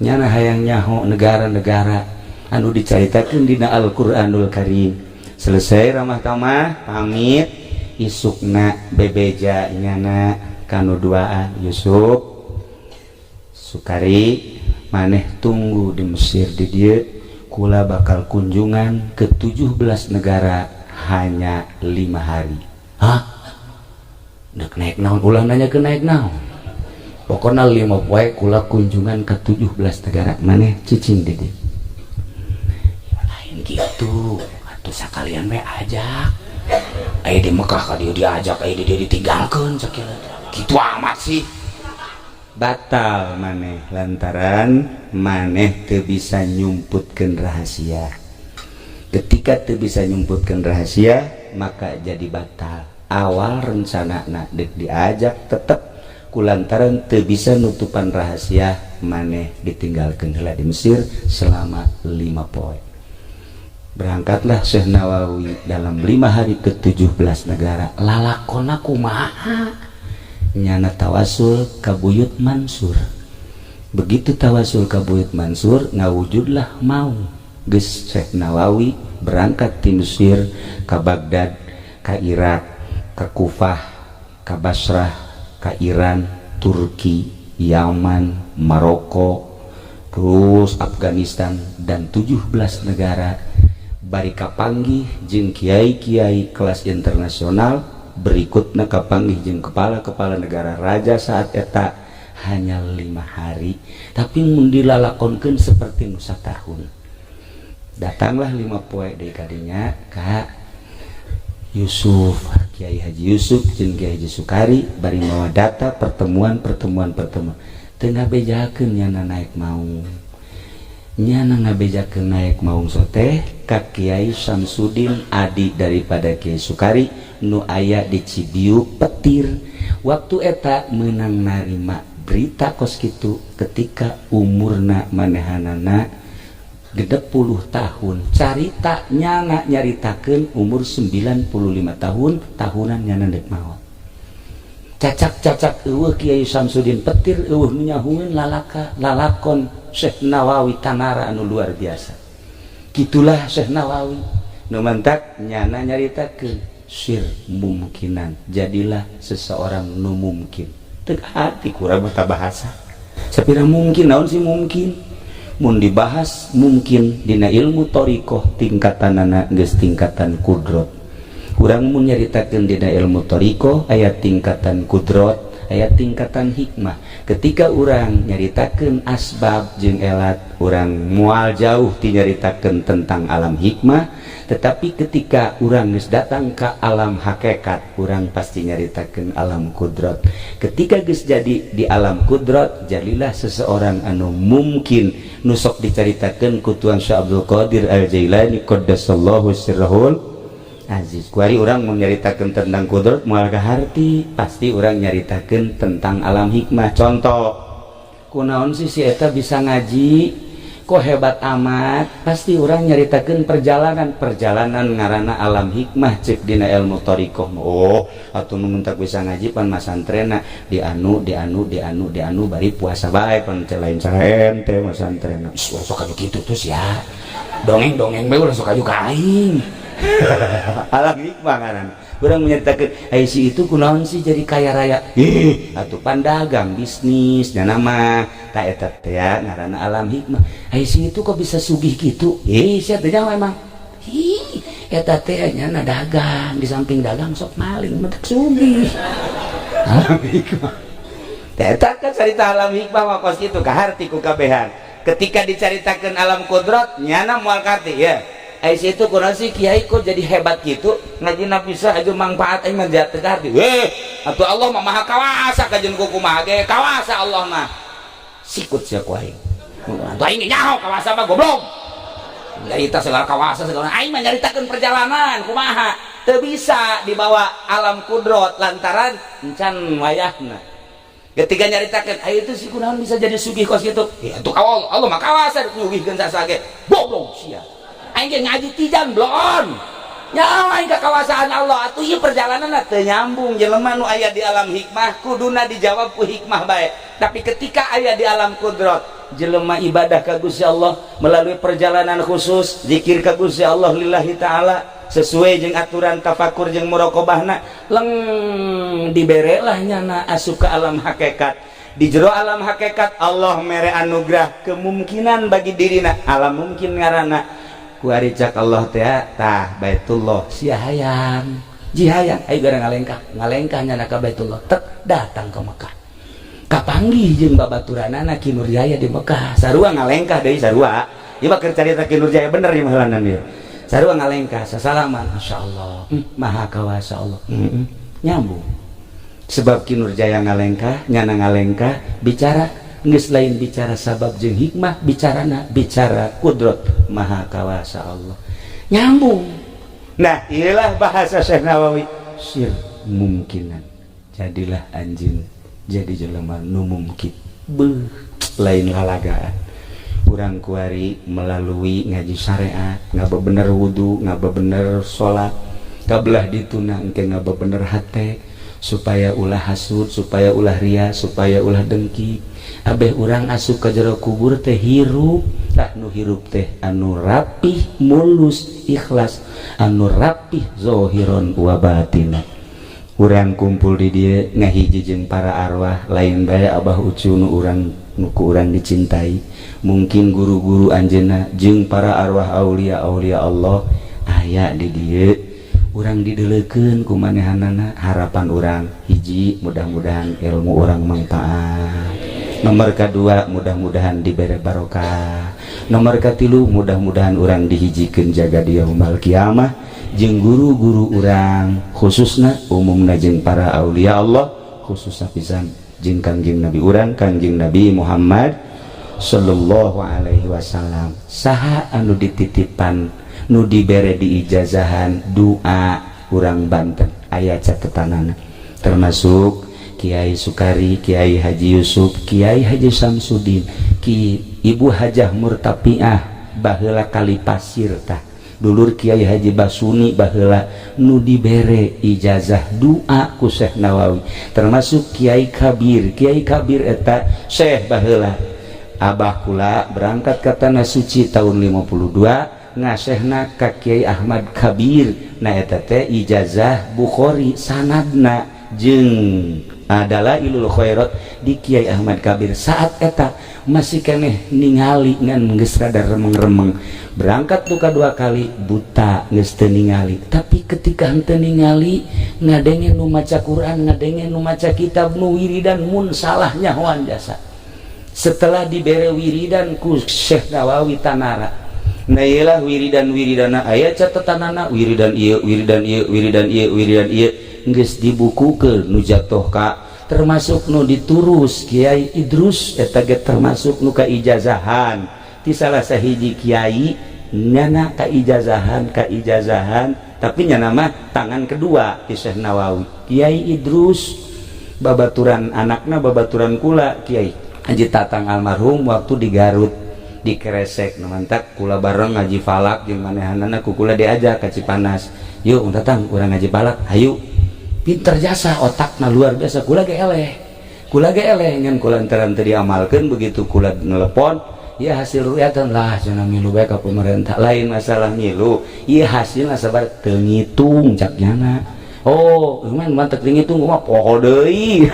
Nyana hayang nyaho negara-negara anu dicaritakeun dina Al-Qur'anul Karim. Selesai ramah tamah, pamit. Isukna bebeja nyana kanu duaan, "Yusuf Sukari, maneh tunggu di Mesir di dieu, kula bakal kunjungan ke 17 negara hanya 5 hari." Hah? Dek naik naon? Ulah nanya ke naik naon. Pokoknya 5 poe kula kunjungan ke 17 negara, maneh cicing di dieu. Lain gitu atuh, sakalian we ajak. Aya di Mekah ka dieu diajak, aya di dieu ditinggalkeun sakira. Gitu amat sih. Batal maneh lantaran maneh teu bisa nyumputkeun rahasia. Ketika teu bisa nyumputkeun rahasia, maka jadi batal. Awal rencana dek diajak, tetep kulantaran teu bisa nutupan rahasia, maneh ditinggalkeun heula di Mesir selama 5 poe. Berangkatlah Syekh Nawawi dalam 5 hari ke 17 negara. Lalakona kumaha? Nyana tawasul ka Buyut Mansur. Begitu tawasul ka Buyut Mansur, ngawujudlah mau. Geus, Syekh Nawawi berangkat di Mesir ke Baghdad, ke Irak, ke Kufah, ke Basrah, ke Iran, Turki, Yaman, Maroko, terus Afghanistan dan 17 negara, bari kapanggih jeung kiai-kiai kelas internasional. Berikutnya kapanggih jeung kepala-kepala negara, raja saat eta, hanya 5 hari, tapi mun dilalakonkeun seperti nu satahun. Datanglah 5 poe deui kadinya ka Yusuf, Kiai Haji Yusuf jeung Kiai Haji Sukari, bari mawa data pertemuan, pertemuan, pertemuan. Teu ngabejakeun nyana naik maung. Nyana ngabejakeun naik maung soteh ka Kiai Samsudin, adik daripada Kiai Sukari, nu aya di Cibiuk Petir. Waktu eta menang narima berita kos kitu ketika umurna manehanana 60 tahun. Carita nyana nyaritakeun umur 95 tahun, tahunan nyana dek maot. Cacak-cacak eueuh Kiai Samsudin Petir, eueuh nu nyahueun lalaka lalakon Syekh Nawawi Tanara anu luar biasa. Gitulah Syekh Nawawi. Nu mantak nyana nyaritakeun sir mungkinan, jadilah seseorang nu mungkin. Teu hati kurang mata bahasa sapira mungkin. Naon sih mungkin? Mun dibahas mungkin dina ilmu thoriqoh, tingkatanana geus tingkatan kudrot. Kurang mun nyaritakeun dina ilmu thoriqoh, aya tingkatan kudrot, aya tingkatan hikmah. Ketika urang nyaritakeun asbab jeung elat, urang mual jauh ti nyaritakeun tentang alam hikmah. Tetapi ketika urang geus datang ke alam hakikat, urang pasti nyaritakeun alam kudrot. Ketika geus jadi di alam kudrot, jadilah seseorang anu mungkin nu sok dicaritakeun ku Tuan Syekh Abdul Qadir Al Jailani qaddasallahu sirrahul aziz. Kuari urang mau nyaritakeun tentang kudrot moal kaharti, pasti urang nyaritakeun tentang alam hikmah. Contoh, kunaon sih si eta bisa ngaji kok hebat amat? Pasti urang nyaritakeun perjalanan. Perjalanan ngaranna alam hikmah cek dina ilmu thoriqoh. Oh, atuh nu mentak bisa ngaji pan masantrena di anu, di anu, di anu, di anu, bari puasa bae, pan lain cara ente masantrena. Sok aju kitu terus ya, dongeng dongeng bae ulah sok aju ka aing. Alam hikmah ngaranna. Urang menyeritakeun, "Ai si itu kunaon sih jadi kaya raya?" "Ih, atuh pandagang bisnis nya nama." Tak eta teh ya ngaranna alam hikmah. "Ai si itu kok bisa sugih gitu?" "Ih, sia teh nyaho emang." "Ih, eta teh nya dagang, di samping dagang sok maling, mentak sugih." Alam hikmah. Teh eta kan carita alam hikmah mah kos kitu, kaharti ku kabehan. Ketika dicaritakeun alam kudrat, nyana moal kaharti ya. Ai si itu kunaon sih kiai kok jadi hebat gitu, ngaji bisa aja manfaat? Aing mah teu kaharti. Weh, atuh Allah mah maha kawasa, kajeun ku kumaha ge kawasa Allah mah. Sikut sia ku aing. Atuh aing nyaho kawasa mah, goblok. Nyarita segala kawasa segala, aing mah nyaritakeun perjalanan kumaha. Teu bisa dibawa alam kudrot lantaran encan wayahna. Ketika nyaritakeun, ayo itu si kunaon bisa jadi sugih kos gitu? Ya itu kawal Allah mah kawasa nyugihkeun sasage. Goblok sia. Aing ge ngaji tijan bloon. Nyawa aing kawasaan Allah atuh, ieu perjalanan teu nyambung. Jelema nu aya di alam hikmah kuduna dijawab ku hikmah bae. Tapi ketika aya di alam kudrat, jelema ibadah ka Gusti Allah melalui perjalanan khusus zikir ka Gusti Allah lillahi ta'ala sesuai jeung aturan tafakur jeung muraqabahna, leng dibere lah nyana asup ke alam hakikat. Di jero alam hakikat Allah mere anugerah kemungkinan bagi dirina, alam mungkin ngaranna. Ku cak Allah teh, tah Baitullah sia hayang ji hayang, ayo gara ngalengkah ngalengkah nyana ka Baitullah. Tek datang ke Mekah, kapanggih jeung babaturanana Ki Nurjaya di Mekah. Sarua ngalengkah deui, sarua ieu mah keur carita Ki Nurjaya bener ieu mah ieu. Sarua ngalengkah, sasalaman, masyaallah, maha kawasa Allah. Nyambung sebab Ki Nurjaya ngalengkah, nyana ngalengkah, bicara geus lain bicara sabab jeung hikmah, bicarana bicara kudrat maha kawasa Allah, nyambung. Nah, inilah bahasa Syekh Nawawi sir mungkinan. Jadilah anjing jadi jelema nu mungkin. Beuh, lain lalagaan urang kuari melalui ngaji syariat, ngabebener wudu, ngabebener salat, kabelah dituna engke ngabebener hate supaya ulah hasud, supaya ulah ria, supaya ulah dengki. Abeh urang asup ka jero kubur teh hirup. Tah, nu hirup teh anu rapih, mulus, ikhlas, anu rapih zohiron wa batina. Urang kumpul di dieu ngahiji jeung para arwah, lain bae Abah Ucu nu urang nu ku urang dicintai, mungkin guru-guru anjeunna jeung para arwah aulia aulia Allah aya di dieu. Urang didelekeun ku manehanana. Harapan urang hiji, mudah-mudahan ilmu urang manfaat. Nomor kedua, mudah-mudahan diberi barokah. Nomor katilu, mudah-mudahan urang dihijikeun jaga di yaumul kiamah jeung guru-guru urang khususna, umumna jeung para aulia Allah, khususna pisan jeung Kangjeng Nabi urang, Kangjeng Nabi Muhammad sallallahu alaihi wasallam. Saha anu dititipan, nu dibere diijazahan doa urang Banten, aya catetanana, termasuk Kiai Sukari, Kiai Haji Yusuf, Kiai Haji Samsudin, Ki Ibu Hajah Murtapiah baheula kali pasir, tah dulur Kiai Haji Basuni baheula nu dibere ijazah doa ku Syekh Nawawi, termasuk Kiai Kabir. Kiai Kabir eta Syekh baheula. Abah kula berangkat ke Tanah Suci tahun 52, ngasehna ka Kiai Ahmad Kabir. Nah, eta teh ijazah Bukhari sanadna jeung adalah ilul khairat di Kiai Ahmad Kabir. Saat eta masih keneh ningali, ngan geus rada remeng-remeng. Berangkat tuh dua kali buta, geus teu ningali. Tapi ketika henteu ningali, ngadenge nu maca Quran, ngadenge nu maca kitab, nu wiridan, mun salah nyahoan jasa. Setelah dibere wiridan ku Syekh Nawawi Tanara. Nah, iyalah wiridan-wiridana aya catatanana, wiridan ieu, wiridan ieu, wiridan ieu, wiridan ieu geus dibukukeun nu jatuh ka termasuk nu diturus Kiai Idrus. Eta ge termasuk nu kaijazahan ti salah sahiji kiai. Nyana kaijazahan kaijazahan, tapi nyana mah tangan kedua ti Syekh Nawawi. Kiai Idrus babaturan anakna, babaturan kula, Kiai Haji Tatang almarhum, waktu di Garut di Kresek. Mantap kula bareng ngaji falak jeung manehanana. Ku kula diajak ka Cipanas, "Yuk datang urang ngaji falak, hayu." Pinter jasa, otakna luar biasa. Kula ge eleh, kula ge eleh, ngan kula lantaran teu diamalkeun. Begitu kula nelepon ya, hasil rukyatan lah cenah, milu bae ka pemerintah. Lain masalah milu ieu, hasilna sabar teu ngitung cak nyana. Oh, man, mantep ngitung mah poho deui.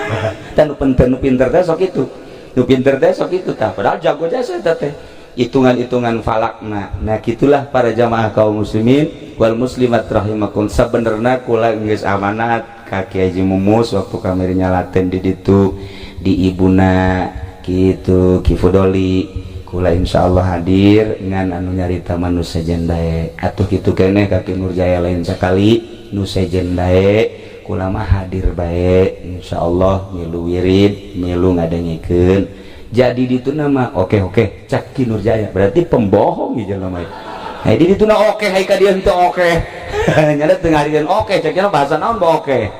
Tah, nu pinter, nu pinter teh sok itu, nu pinter teh sok itu. Tah, padahal jago jasa eta teh hitungan-hitungan falakna. Nah, gitulah para jamaah kaum muslimin wal muslimat rahimakum. Sabenerna kula geus amanat ka Kiai Haji Mumus waktu kamari nyalaten di ditu di ibuna kitu Ki Fudoli, kula insyaallah hadir ngan anu nyarita mah nu sejen bae atuh. Kitu keneh ka Ki Nurjaya, lain sakali nu sejen bae, kula mah hadir bae insyaallah, milu wirid, milu ngadengikeun. Jadi di itu nama oke oke cak Ki Nurjaya berarti pembohong gitu namanya. Hey, di ditu na oke, hai ka dieu henteu oke. Nyana teu ngarieun oke, cek bahasa naon ba oke.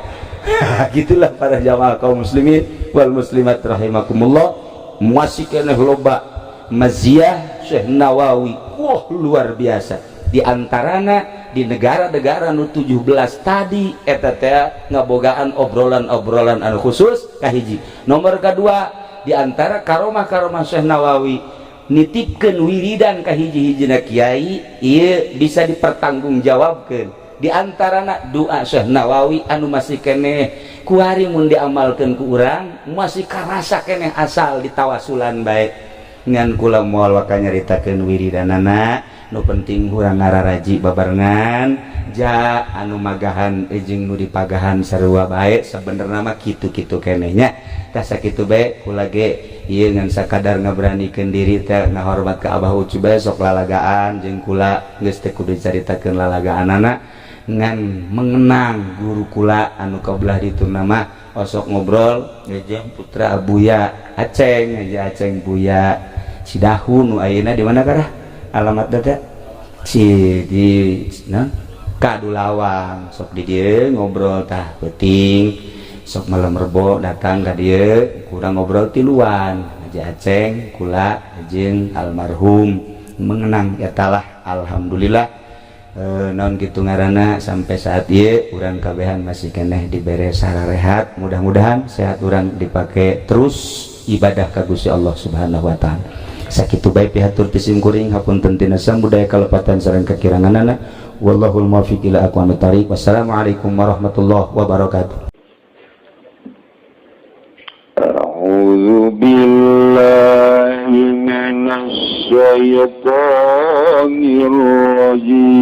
Gitulah para jamaah kaum muslimin wal muslimat rahimakumullah. Masih keneh loba maziah Syekh Nawawi. Wah, luar biasa. Di antarana di negara-negara nu 17 tadi eta teh ngabogaan obrolan-obrolan anu khusus kahiji. Nomor kedua, di antara karomah-karomah Syekh Nawawi nitipkeun wiridan ka hiji-hijina kiai, ieu bisa dipertanggungjawabkeun. Di antarana doa Syekh Nawawi anu masih keneh kuari mun diamalkeun ku urang masih karasa keneh asal ditawasulan bae. Ngan kula moal waka nyaritakeun wiridanana, nu penting urang ngararaji babarengan ja anu magahan jeung nu dipagahan sarua bae. Sebenarnya mah kitu-kitu keneh nya. Tah, sakitu bae kula ge ieu, ngan sakadar ngaberanikeun diri teh ngahormat ka Abah Ucu bae sok lalagaan jeung kula. Geus teu kudu dicaritakeun lalagaanana, ngan mengenang guru kula anu kabelah ditu nama osok ngobrol jeung putra Buya Aceng aja, Aceng Buya Cidahu nu ayeuna di mana karah alamat teh si di nah Kadulawang. Sok di dieu ngobrol tah peuting, sok malam Rebo datang ka dieu kurang ngobrol tiluan aja, Aceng kula jeung almarhum mengenang eta lah. Alhamdulillah, naon gitu ngaranna, sampai saat ieu urang kabehan masih keneh dibere rehat. Mudah-mudahan sehat urang dipakai terus ibadah ka Gusti Allah Subhanahu wa Ta'ala. Sakitu bae pihatur ti simkuring, hapunten tina budaya kalepatan sareng kekiranganana. Wallahul muwaffiq ila aqwamit thariq. Wassalamualaikum warahmatullahi wabarakatuh. أعوذ بالله من الشيطان الرجيم.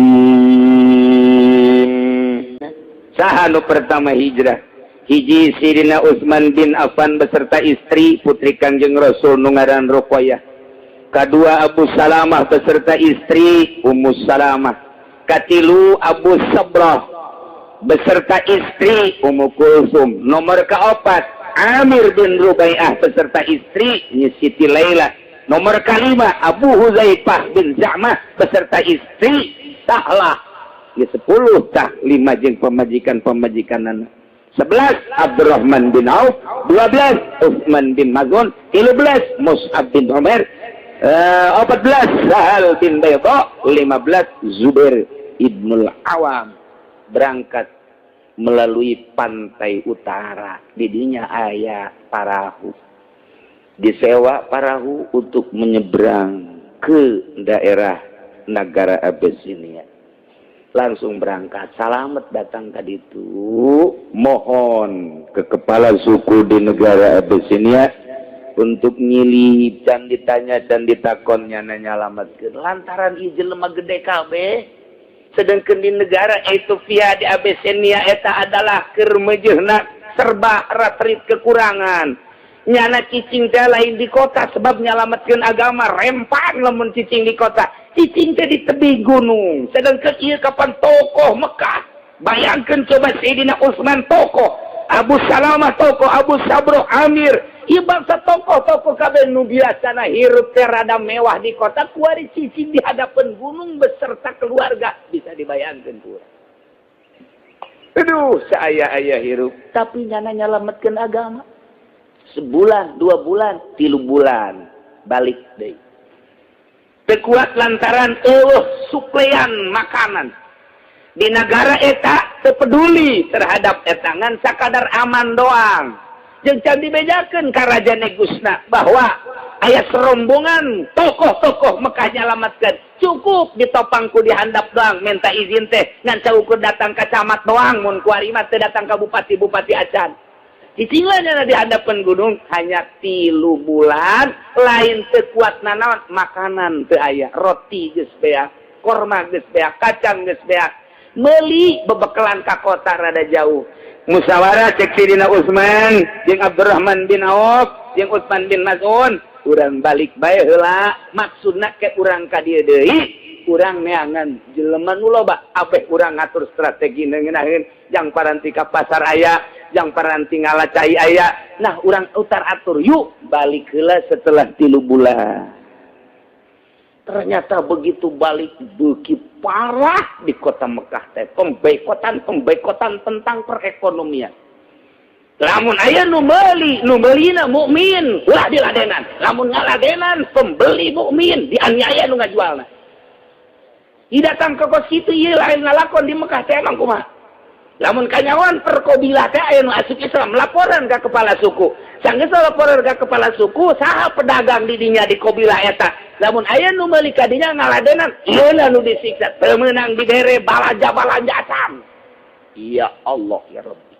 Saha nu pertama hijrah? Hiji, Sidina Utsman bin Affan beserta istri, putri Kangjeng Rasul nu ngaran Ruqayyah. Kedua, Abu Salamah beserta istri, Ummu Salamah. Katilu, Abu Sabrah beserta istri, Ummu Kulsum. Nomor keempat, Amir bin Rubai'ah beserta istri, Nyi Siti Laila. Nomor kelima, Abu Huzaifah bin Za'mah beserta istri, Sahlah. Ya, 10 tah, lima jeung pemajikan-pemajikan. 11, Abdurrahman bin Auf, 12, Utsman bin Maz'un, 13, Mus'ab bin Umair, 14, Sahal bin Bayda, 15, Zubair ibnul Awam. Berangkat melalui pantai utara, didinya aya parahu, disewa parahu untuk menyeberang ke daerah negara Abyssinia. Langsung berangkat, salamet datang tadi itu, mohon ke kepala suku di negara Abyssinia untuk nyilih dan ditanya dan ditakonnya nanya nyalametkeun lantaran ieu jelema gede kabeh. Sedangkan di negara Ethiopia, di Abyssinia eta adalah keur meujeuhna serba ratrit kekurangan. Nyana cicing teh lain di kota, sebab nyalametkeun agama rempan lamun cicing di kota. Cicing teh di tebing gunung. Sedangkan ieu kapan tokoh Mekah. Bayangkan coba, Sayyidina Utsman tokoh, Abu Salamah tokoh, Abu Sabroh, Amir. Ieu bangsa tokoh-tokoh kabeh nu biasana hirup teh rada mewah di kota, kuari cicing di hadapan gunung beserta keluarga, bisa dibayangkan ku. Aduh, saya ayah hirup, tapi nyana nyalametkeun agama. Sebulan, 2 bulan, 3 bulan, balik deh. Teu kuat lantaran eueuh suplean makanan. Di negara eta teu peduli terhadap eta, ngan sakadar aman doang. Jeung can dibejakeun ka Raja Negusna bahwa aya serombongan tokoh-tokoh Mekah nyalametkeun. Cukup ditopang ku dihandap doang, minta izin teh ngan saukur datang ka camat doang, mun kuari mah teu datang ka bupati-bupati acan. Cicinglah di hadapan gunung hanya 3 bulan, lain teu kuat nanaon, makanan teu aya, roti geus beak, korma geus beak, kacang geus beak, meuli bebekalan ka kota rada jauh. Musyawarah cek Sidina Utsman jeung Abdurrahman bin Auf jeung Utsman bin Maz'un, urang balik bae heula. Maksudna ke urang ka dieu deui, urang neangan jelema nu loba, abeh urang ngatur strategi ngeunaheun jang paranti ka pasar aya, jang paranti ngala cai aya. Nah, urang utar atur yuk, balik heula setelah 3 bulan. Ternyata begitu balik beuki parah di kota Mekah teh pemboikotan pemboikotan tentang perekonomian. Lamun aya nu meuli, nu meulina mukmin, ulah diladenan. Lamun ngaladenan pembeli mukmin dianiaya nu ngajualna. Datang ke kos kitu ieu lain ngalakon di Mekah teh emang kumaha. Lamun kanyawan per kabilah teh aya nu asup Islam, laporan ke kepala suku. Sanggeus laporan ke kepala suku, saha pedagang di dinya di kabilah eta. Lamun aya nu meuli ka dinya ngaladenan, ieu nu disiksa. Teu meunang dibere balanja-balanja acan. Ya Allah ya Rabbi.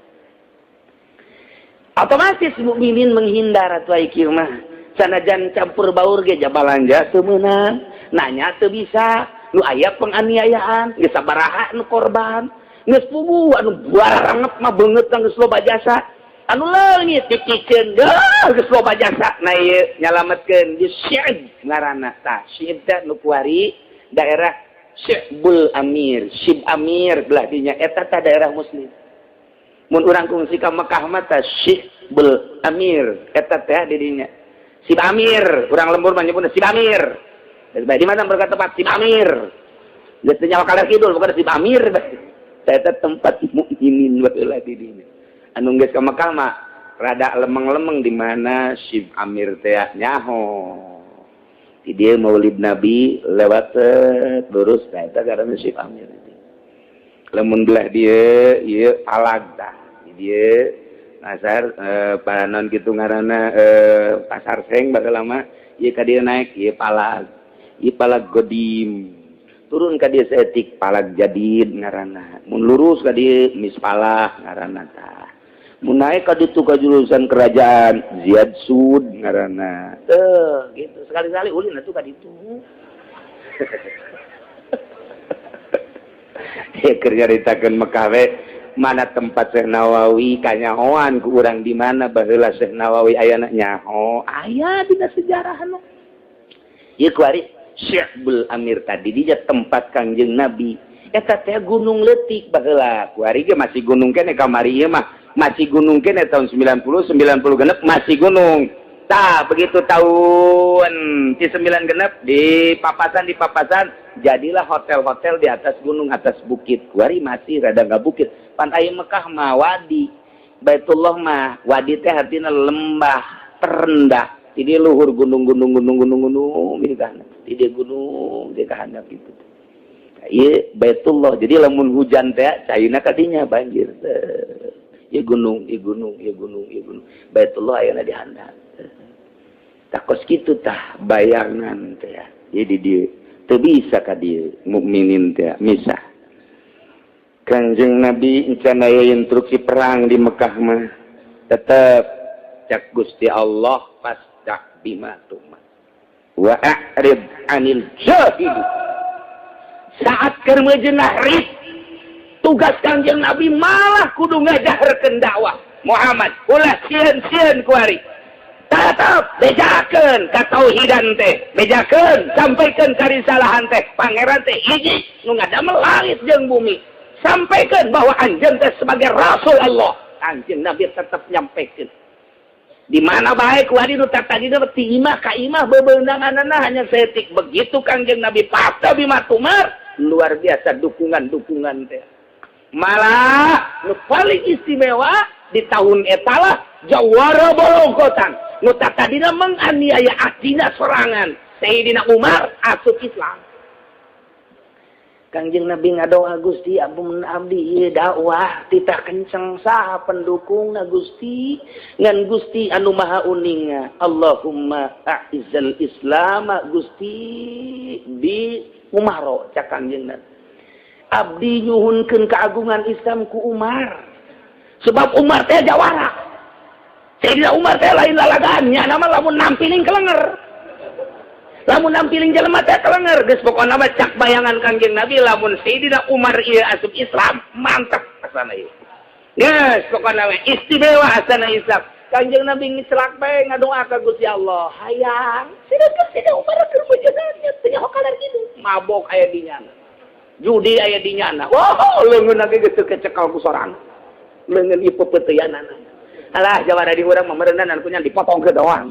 Otomatis mukminin menghindar atuh ai kieu mah. Sanajan campur baur ge balanja teu meunang, nanya teu bisa, nu aya penganiayaan, geus sabaraha nu korban. Geus puguh anu barangep mah beungeut geus loba jasa. Anu leungit dicicen geus loba jasa. Nah ieu nyalametkeun di Syi'b ngaranna tah. Syi'b teh nu kuari daerah Syi'bul Amir, Syib Amir belah dinya eta tah daerah muslim. Mun urang kungsi ka Mekah mah tah Syi'bul Amir eta teh di dinya. Syib Amir, urang lembur mah nyebutna Syib Amir. Di mana berkata tempat Syib Amir. Geus teu nyawa kaler kidul bukan Syib Amir. Eta tempat mukminin baheula di dinya. Anu geus ka Mekah mah rada lemeng-lemeng di mana Syib Amir teh nyaho. Di dieu Maulid Nabi lewat lurus tah eta ngaranna Syib Amir. Lamun belah dieu ieu Palag tah. Di dieu pasar panon kitu ngaranna pasar Seng baheula mah ieu ka dieu naik ieu Palag. Ieu Palag Godim. Turun ka dieu saeutik Palag Jadid ngaranna. Mun lurus ka dieu Mispalah ngaranna tah. Mun naik ka ditu ka jurusan kerajaan Ziad Sud ngaranna. Teuh gitu. Sekali-kali ulin atuh ka ditu. Ya keur nyaritakeun Mekah we mana tempat Syekh Nawawi kanyahoan ku urang di mana baheula Syekh Nawawi ayana nyaho aya dina sejarahna. Ieu kuari Syi'bul Amir tadi dia tempat Kangjeng Nabi eta teh gunung leutik baheula. Kuari ge masih gunung keneh kamari ieu mah masih gunung keneh tahun 90 90 genep masih gunung. Tah begitu tahun di 9 genep di papasan jadilah hotel-hotel di atas gunung atas bukit. Kuari masih rada nggak bukit. Pan aya Mekah mah wadi. Baitullah mah wadi teh artinya lembah terendah. Jadi luhur gunung-gunung gunung-gunung gunung di kana. Di gunung di kana gitu. Ieu Baitullah. Jadi lamun hujan teh caina kadinya banjir teh. Ieu gunung, ieu gunung, ieu gunung, ieu gunung. Baitullah ayana di handap. Tah kos kitu tah bayangan teh. Jadi dieu teu bisa ka dieu mukminin teh misah. Kanjeng Nabi encan aya instruksi perang di Mekah mah. Tetep cak Gusti Allah fasda' bima tu'mar wa a'rid 'anil jahil. Saat keur mejenah rit tugas Kangjeng Nabi malah kudu ngajaharkeun dakwah Muhammad ulah sieun-sieun kuari. Tetep bejakeun katauhidan teh, bejakeun sampaikan karisalahan teh, pangeran teh hiji nu ngadamel langit jeung bumi. Sampaikan bahwa anjeun teh sebagai rasul Allah. Anjeun Nabi tetep nyampaikan. Di mana baik wadi nu tadi ti imah ka imah bebeundanganna hanya setik. Begitu Kangjeng Nabi fasda' bima tu'mar, luar biasa dukungan-dukungan teh. Malah nu paling istimewa di tahun etalah jawara bolongkotan nu tadina menganiaya adina sorangan Sayyidina Umar asup Islam. Kangjeng Nabi ngadoa, Gusti, ampun abdi ieu dakwah titah kenceng, saha pendukungna Gusti? Ngan Gusti anu Maha Uninga, Allahumma a'izzal Islam Gusti bi Umaro. Cak Kangjeng Nabi, abdi nyuhunkeun keagungan Islam ku Umar, sebab Umar teh jawara. Sayyidina Umar teh lain lalagan nya nama, lamun nampiling kelenger, lamun nampiling jelema teh kelenger. Geus pokona mah cak bayangan Kangjeng Nabi, lamun Sayyidina Umar ieu asup Islam, mantap asana ieu. Geus pokona mah istimewa asana Islam. Kangjeng Nabi ngecelak bae ngadoa ka Gusti Allah, hayang sedengkeun Sayyidina Umar keur bejeunna teu nyaho kalar kitu, mabok aya di nyana, judi aya di nyana. Wah, leungeun ge geus teu kecekel ku sorang leungeun ieu pepeuteyanana. Alah, jawara di urang mah meureunan kunya dipotong ke doang.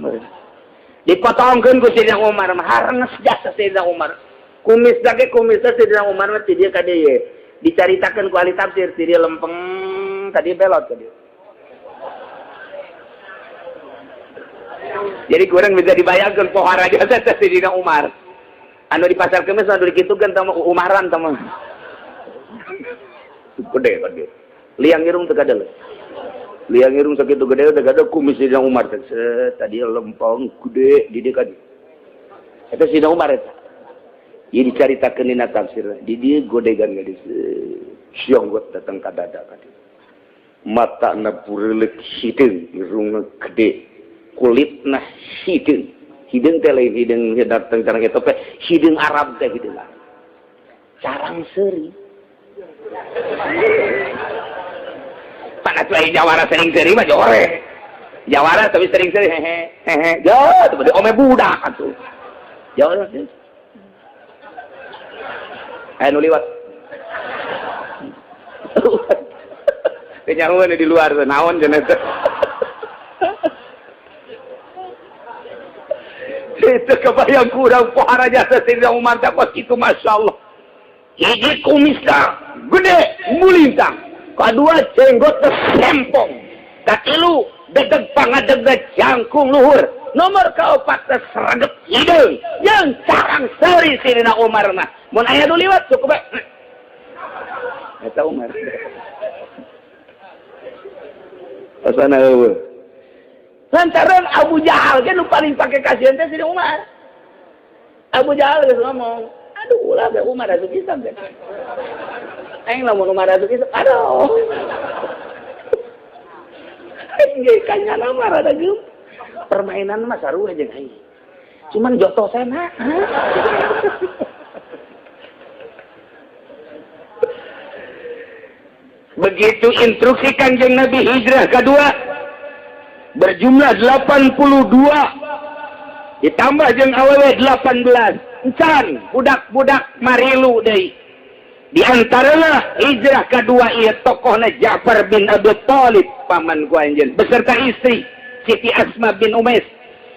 Dipotongkeun ku Sayyidina Umar mah harenges jasa Sayyidina Umar. Kumis ge kumisna Sayyidina Umar mah ti dieu ka dieu. Dicaritakeun ku ahli tafsir ti dieu lempeng tadi belot ka dieu. Jadi kurang bisa dibayangkan pohara jasa Sayyidina Umar. Anu di pasar kemis anu dikitukeun tah Umaran tah mah. Gede gede. Liang irung teu kadal. Liang irung sakitu gede teu kadal kumis Sayyidina Umar teh tadi lempeng gede di dieu ka dieu. Eta Sayyidina Umar eta. Ieu dicaritakeun dina tafsir. Di dieu godegan geus jonggot datang ka dada ka dieu. Matana bureuleuk hideung, irungna gede, kulitna hideung. Hideung teh lain hideung datang carang eta teh hideung Arab teh hideung Arab. Carang seuri. Panas lain jawara sering seuri mah jore. Jawara tapi sering seuri hehe hehe. Jauh tuh ome budak atuh. Jawara. Aya nu liwat. Kenyahuan di luar naon cenah teh. Itu kebayang kurang pohara jasa Sayyidina Umar teh kos kitu masyaallah. Hiji kumisna gede mulintang, kadua jenggot sempong, katilu dedeg pangadegna jangkung luhur, nomor kaopat teh sregep hideung jeung carang seuri Sayyidina Umar mah. Mun aya nu liwat cukup bae. Eta Umar. Pasana eueuh. Lantaran Abu Jahal ge nu paling pake kasihan teh Sayyidina Umar. Abu Jahal geus ngomong, aduh ulah be Umar asup Islam teh. Aing lamun Umar asup Islam, aduh. Aing ge kanyana mah rada geum. Permainan mah sarua jeung aing. Cuman jotosena. Begitu instruksi Kanjeng Nabi hijrah kedua berjumlah 82 ditambah jeung awewe 18 encan budak-budak marilu deui. Di antarana hijrah kedua ieu tokohna Ja'far bin Abi Thalib paman ku anjeun beserta istri Siti Asma bin Umais.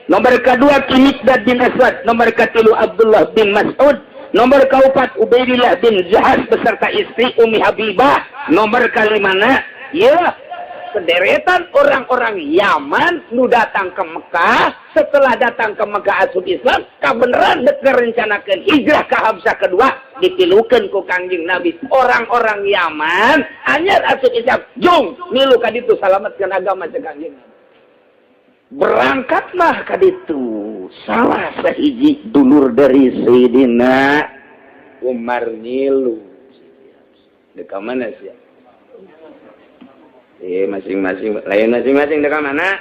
Nomor kedua Miqdad bin Aswad, nomor katilu Abdullah bin Mas'ud, nomor keempat Ubaidillah bin Jahas beserta istri Umi Habibah, nomor kalimana ya sederetan orang-orang Yaman nu datang ke Mekah. Setelah datang ke Mekah asup Islam, kabeneran dek ngarencanakeun hijrah ke Habsah kedua, ditilukeun ku Kangjeng Nabi. Orang-orang Yaman anyar asup Islam, jung milu ka ditu salametkeun agama cek Kangjeng Nabi. Berangkatlah ka ditu salah sahiji dulur dari Sayyidina Umar ngilu. Dek ka mana sih? Masing-masing lain masing-masing dek mana?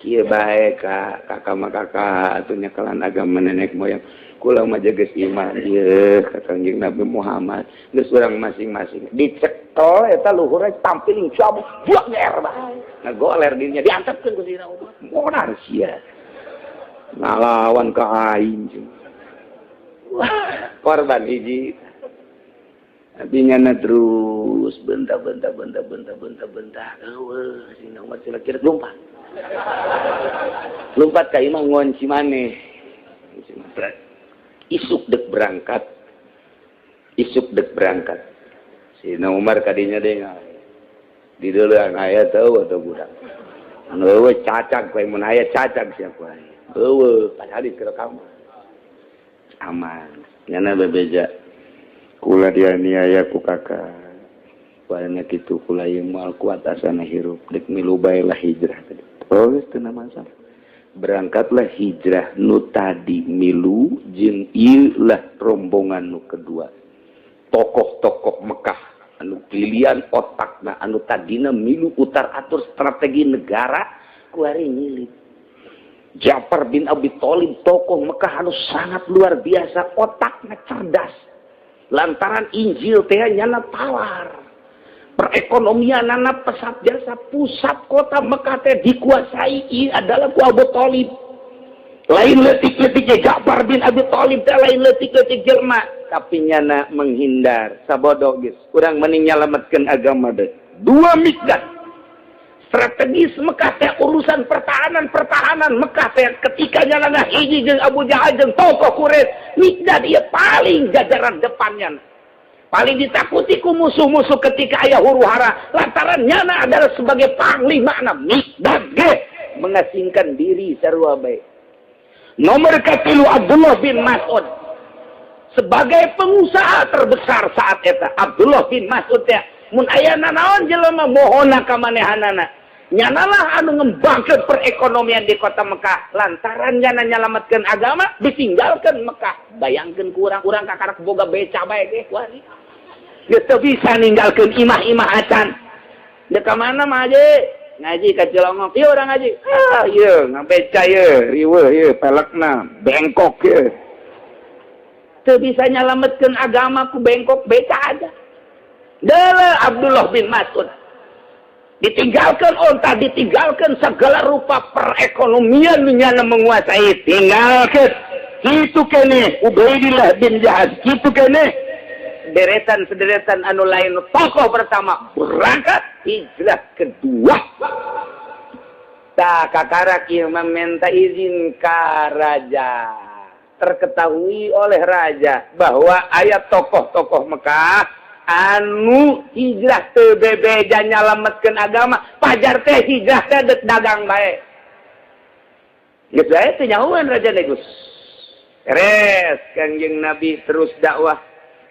Kieu bae ka kakak mah kakak atuh nyekelan agama nenek moyang. Kula mah geus iman ieu ka Kangjeng Nabi Muhammad. Geus urang masing-masing dicekel eta luhurna tampiling cabuk buak ger bae. Ngagoler dirinya diantepkeun ku Sayyidina Umar. Modar sia. Ngalawan ka aing. Wah, korban hiji. Artinya terus bentak bentak bentak bentak bentak bentak. Eueuh, Sayyidina Umar kira-kira lompat. Lompat ka imah ngonci maneh. Isuk dek berangkat. Isuk dek berangkat. Sayyidina Umar kadinya deui di deuleung aya teu atau budak. Anu eueuh cacag we mun aya cacag siapa. Eueuh padahal di kamar. Aman. Nyana bebeja. Kula dianiaya ku kakak. Barangna kitu kula ieu moal kuat asana hirup dek milu bae lah hijrah tadi. Oh geus teu masalah. Berangkatlah hijrah nu tadi milu jeung ieu lah rombongan nu kedua. Tokoh-tokoh Mekah anu pilihan otakna anu tadina milu utar atur strategi negara kuari nyilip. Ja'far bin Abi Thalib tokoh Mekah anu sangat luar biasa otakna cerdas. Lantaran Injil teh nyana tawar. Perekonomian nana pesat jasa pusat kota Mekah teh dikuasai ieu adalah ku Abu Thalib. Lain leutik-leutiknya Ja'far bin Abi Thalib teh lain leutik-leutik jelema, tapi nyana menghindar sabodo geus. Urang mending nyalametkeun agama deui. Dua Miqdad. Strategis Mekah teh urusan pertahanan pertahanan Mekah teh ketika nyalana hiji jeung Abu Jahal jeung tokoh Quraisy, Miqdad ieu paling jajaran depannya, paling ditakuti ku musuh-musuh ketika aya huru hara, lantaran nyana adalah sebagai panglima. Na Miqdad ge mengasingkan diri sarua bae. Nomor katilu, Abdullah bin Mas'ud sebagai pengusaha terbesar saat eta. Abdullah bin Mas'ud teh mun aya nanaon jelema mohonna ka manehanana. Nyanalah anu ngembangkeun perekonomian di kota Mekah, lantaran nyana nyalametkeun agama, ditinggalkan Mekah. Bayangkeun ku urang-urang kakarak boga beca bae ge wani. Geus teu bisa ninggalkeun imah-imah acan. Dek ka mana mah aja? Ngaji ka Cilongok. Ieu urang ngaji. Ah, ieu ngabeca ieu, riweuh ieu, pelekna bengkok ieu. Teu bisa nyalametkeun agama ku bengkok beca aja. Dele Abdullah bin Mas'ud ditinggalkan onta, ditinggalkan segala rupa perekonomian nyana menguasai, tinggalkan. Kitu kene Ubaidillah bin Jahas, kitu kene deretan sederetan anu lain, tokoh pertama berangkat hijrah kedua. Tak kakarak ieu meminta izin ka raja. Terketahui oleh raja bahwa aya tokoh-tokoh Mekah anu hijrah teu bebeja nyalametkeun agama, pajar teh hijrah teh dek dagang bae. Geus bae teu nyahoan raja Negus. Beres, Kangjeng Nabi terus dakwah,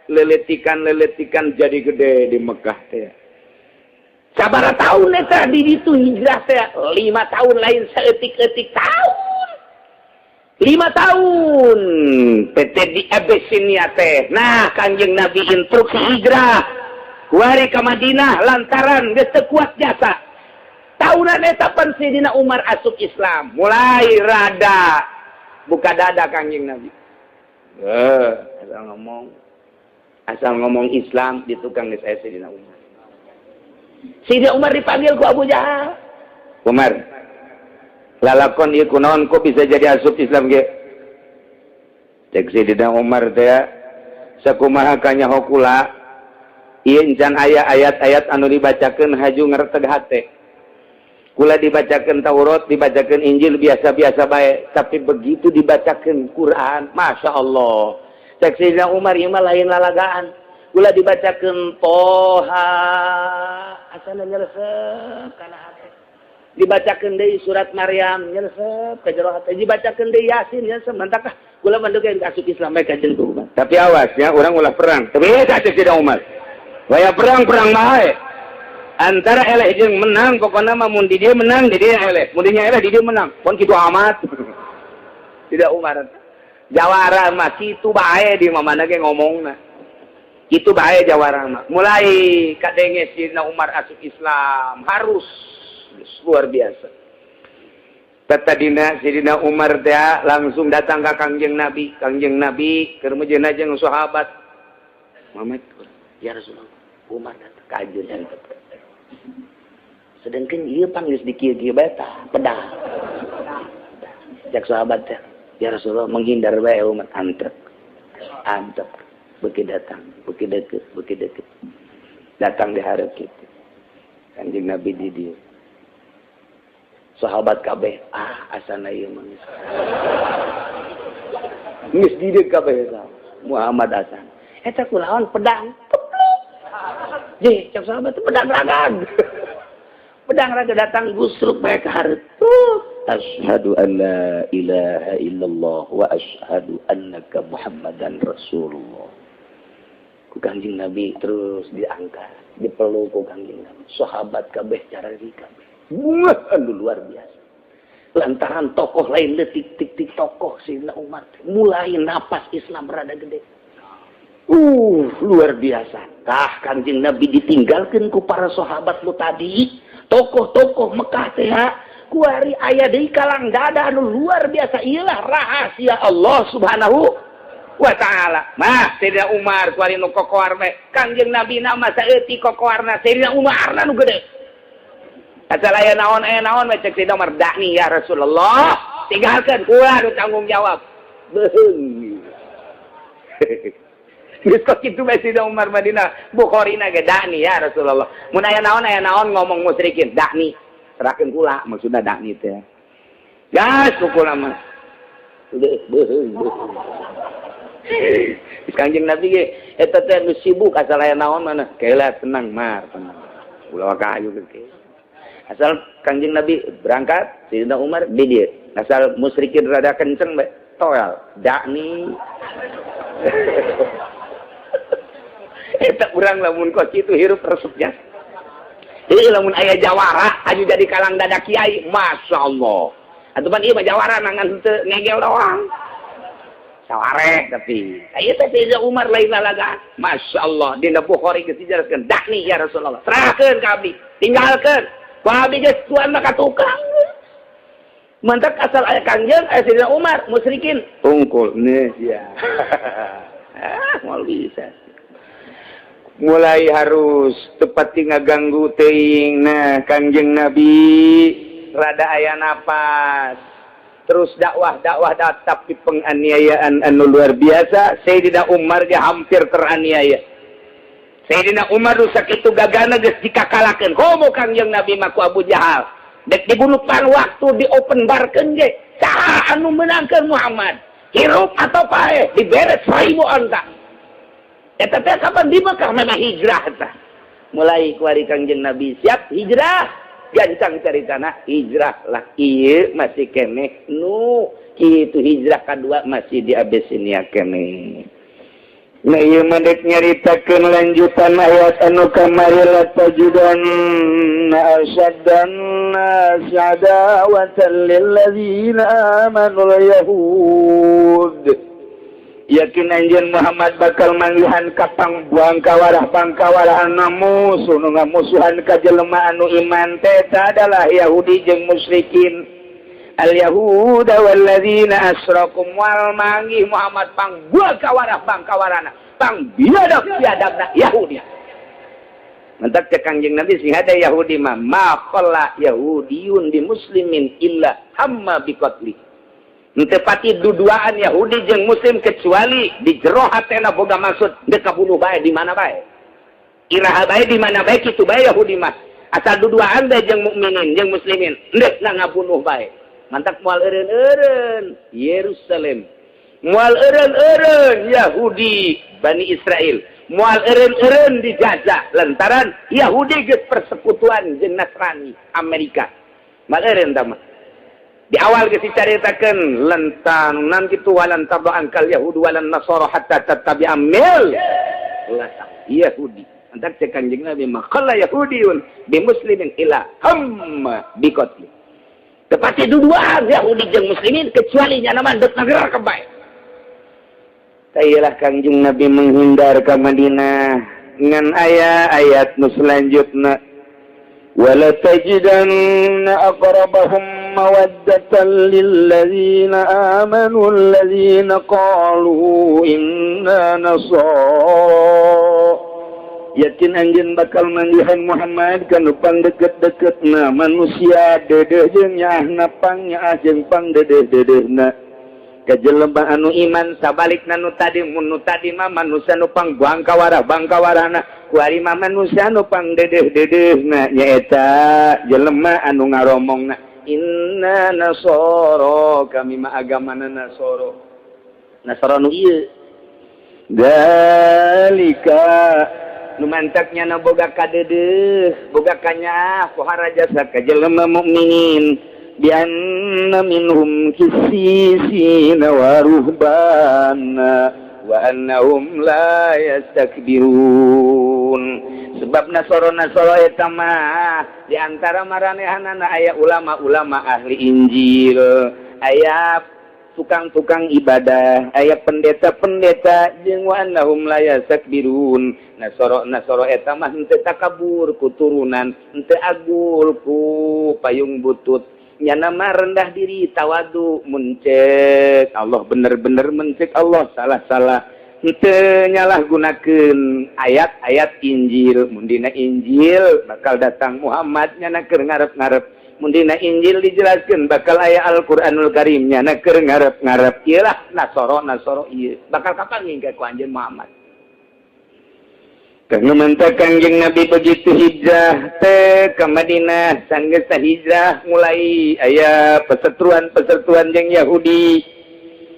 leletikan-leletikan jadi gede di Mekah teh. Sabaraha tahun eta di ditu hijrah teh? 5 tahun, lain saeutik-eutik tahun. 5 tahun PT di Abyssinia teh. Nah, Kanjeng Nabi instruksi hijrah kuari ke Madinah lantaran geus teu kuat jasa. Tahunan eta pan Sayyidina Umar asup Islam, mulai rada buka dada Kanjeng Nabi. Eh, asal ngomong Islam di tukang geus aya Sayyidina Umar. Sayyidina Umar dipanggil ku Abu Jahal. "Umar, lalakon ieu kunaon kok bisa jadi asup Islam ge?" Cek Sayyidina Umar teh, "Sakumaha kanyaho kula ieu encan aya ayat-ayat anu dibacakeun haju ngereteg hate. Kula dibacakeun Taurat, dibacakeun Injil biasa-biasa bae, tapi begitu dibacakeun Quran, Masya Allah." Cek Sayyidina Umar, "Ieu mah lain lalagaan. Kula dibacakeun Toha asana nyelesep kana hate. Dibacakeun deui surat Maryam, nyelesep ka jero hate. Dibacakeun deui Yasin, nyelesep. Mantak ah kula mah deuk asup Islam bae ka jeung Umar. Tapi awas ya, urang ulah perang." Tapi cek Sayyidina Umar, "Waya perang perang bae. Antara eleh jeung menang, pokoknya mah mun di dia menang, di dia eleh. Mun dinya eleh, di dia menang. Pon kitu amat." Tidak Umar. Jawara mah kitu bae, di mana ge ngomongna. Kitu bae jawara mah. Mulai kadenge Sayyidina Umar asup Islam harus luar biasa. Tatadina Sayyidina Umar teh langsung datang ke Kangjeng Nabi. Kangjeng Nabi keur mejeuna jeung sahabat. "Muhammad, ya Rasulullah, Umar datang kajeun." Sedangkan ieu pang geus dikieu-kieu bae tah, pedang. Cek sahabat teh, "Ya Rasulullah, menghindar bae Umar." Antep. Antep. Beuki datang, beuki deket, beuki deket. Datang di hareup kitu. Kanjeng Nabi di dieu. Sahabat kabeh, ah, asana ieu mah geus. Geus di dieu kabeh Muhammad asan. Eta kulawan pedang. Je, cek sahabat, pedang ragag. Pedang raga datang gusruk bae ka hareup. "Asyhadu an la ilaha illallah wa asyhadu annaka Muhammadan Rasulullah." Ku Kanjeng Nabi terus diangkat, dipeluk ku Kanjeng Nabi. Sahabat kabeh cara di kabeh. Wah, anu luar biasa. Lantaran tokoh lain letik tik tik tokoh Sayyidina Umar mulai napas Islam rada gede. Luar biasa. Tah, Kanjeng Nabi ditinggalkan ku para sahabat lu tadi, tokoh-tokoh Mekah teh kuari aya deui kalang dada anu luar biasa. Iyalah rahasia Allah Subhanahu wa taala. Mah Sayyidina Umar kuari nu kokoar bae. Kanjeng Nabi nama saeutik kokoarna, Sayyidina Umar nu gede. Asal aya naon we cek Sayyidina Umar, "Da'ni ya Rasulullah." Tinggalkeun kula nu tanggung jawab. Beuheung. Geus kok kitu bae Sayyidina Umar Madinah. Bukhari na ge, "Da'ni ya Rasulullah." Mun aya naon ngomong musyrikin, "Da'ni." Serahkeun kula maksudna dakni teh. Gas pokona mah. Udah beuheung beuheung. Kanjeng Nabi ge eta teh geus sibuk, asal aya naon mana kela tenang mar, tenang, ulah kayu ke. Asal Kanjeng Nabi berangkat, Sayyidina Umar di dieu. Asal musyrikin rada kenceng bae, toel dakni. Eta urang lamun kos kitu hirup resepnya. Heuh, lamun aya jawara aju jadi kalang dada kiai, Masya Allah. Atuh pan ieu mah jawara nangan henteu ngegel doang. Saware tapi aya teh Sayyidina Umar lain lalagaan. Masya Allah, dina Bukhari geus dijelaskeun, dakni ya Rasulullah. Serahkeun ka abdi, tinggalkeun. Ku abdi geus tuan mah ka tukang. Mantak asal aya Kangjeng, aya Sayyidina Umar, musyrikin tungkul nih ya. Ah, moal bisa. Mulai harus tepat ngaganggu teuing. Nah, Kangjeng Nabi rada aya napas. Terus dakwah dakwah, tapi penganiayaan anu luar biasa. Sayyidina Umar dia hampir teraniaya. Sayyidina Umar rusak itu gagana geus dikakalakeun komo Kangjeng Nabi mah ku Abu Jahal. Dek dibunuh pan waktu di open barkeun ge, saha anu menangkeun Muhammad, hirup atau paeh, dibere 1000 onta. Eta teh kapan? Di Mekah. Memang hijrah tah mulai kuari. Kangjeng Nabi siap hijrah, gancang caritana hijrah lah. Ieu masih keneh nu kitu, hijrah kadua masih di Abesinia keneh. Nah, ieu mah dek nyaritakeun lanjutan ayat anu kamari, la tajidanna asyaddan nasi adawatan lilladzina amanu yahud. Yakin anjeun Muhammad bakal manggihan kapang buang kawarah pangkawarah musuh nu ngamusuhan ka jelema anu iman teh adalah Yahudi jeung musyrikin. Al yahuda walladzina asraku, moal manggih Muhammad pang buang kawarah pangkawarana, pang biadab biadabna Yahudi. Mantak cek Kangjeng Nabi, sing ada Yahudi mah, ma khala yahudiyun bi muslimin illa hamma biqatli. Henteu pati duduaan Yahudi jeung muslim kecuali di jero hatena boga maksud dek kabunuh bae di mana bae. Iraha bae, di mana bae, kitu bae Yahudi mah. Asal duduaan bae jeung mukminin jeung muslimin, endek na ngabunuh bae. Mantak moal eureun-eureun Yerusalem. Moal eureun-eureun Yahudi Bani Israel. Moal eureun-eureun di Gaza lantaran Yahudi geus persekutuan jeung Nasrani Amerika. Moal eureun tah mah. Di awal geus dicaritakeun lentan nan kitu, walan tarda ankal yahud walan nasara hatta tattabi'a mil Yahudi. Antak cek Kanjeng Nabi mah, khala yahudiyun bi muslimin ila hamma bi qatli. Tepati duduaan Yahudi jeung muslimin kecuali nyana mah dek negara kebae. Tayalah Kangjeng Nabi menghindar ke Madinah ngan aya ayat nu selanjutna, wala tajidanna aqrabahum mawaddatan lilladzina amanu alladzina qalu inna nasara. Yakin anjeun bakal manggihan Muhammad kanu pang deket-deketna manusia dedeh jeung nyaahna, pang nyaah jeung pang dedeh-dedehna ka jelema anu iman. Sabalikna nu tadi, mun nu tadi mah manusia nu pang bangkawarah bangkawarana, kuari mah manusia nu pang dedeh-dedehna nyaeta jelema anu ngaromongna inna nasoro, kami mah agamana nasoro, nasoro nu ieu. Dalika nu mantaknya na boga kadedeh, boga kanya pohara jasa ka jelema mukminin, bi anna minhum qissisina wa ruhbana wa annahum la yastakbirun. Sebab nasoro nasoro eta mah di antara maranehanana aya ulama-ulama ahli Injil, aya tukang-tukang ibadah, aya pendeta-pendeta, jeung wa annahum la yastakbirun. Nasoro nasoro eta mah henteu takabur ku turunan, henteu agul ku payung butut, nyana mah rendah diri, tawadu. Mun cek Allah bener-bener, mun cek Allah salah-salah. Henteu nyalahgunakeun ayat-ayat Injil. Mun dina Injil bakal datang Muhammad, nyana keur ngarep-ngarep. Mun dina Injil dijelaskeun bakal aya Al-Qur'anul Karim, nyana keur ngarep-ngarep. Ieu lah nasoro nasoro ieu bakal kapan ngingke ku anjeun Muhammad. Karena mantap Kangjeng Nabi begitu hijrah teh ke Madinah, sanggeus hijrah mulai aya perseteruan-perseteruan jeung Yahudi.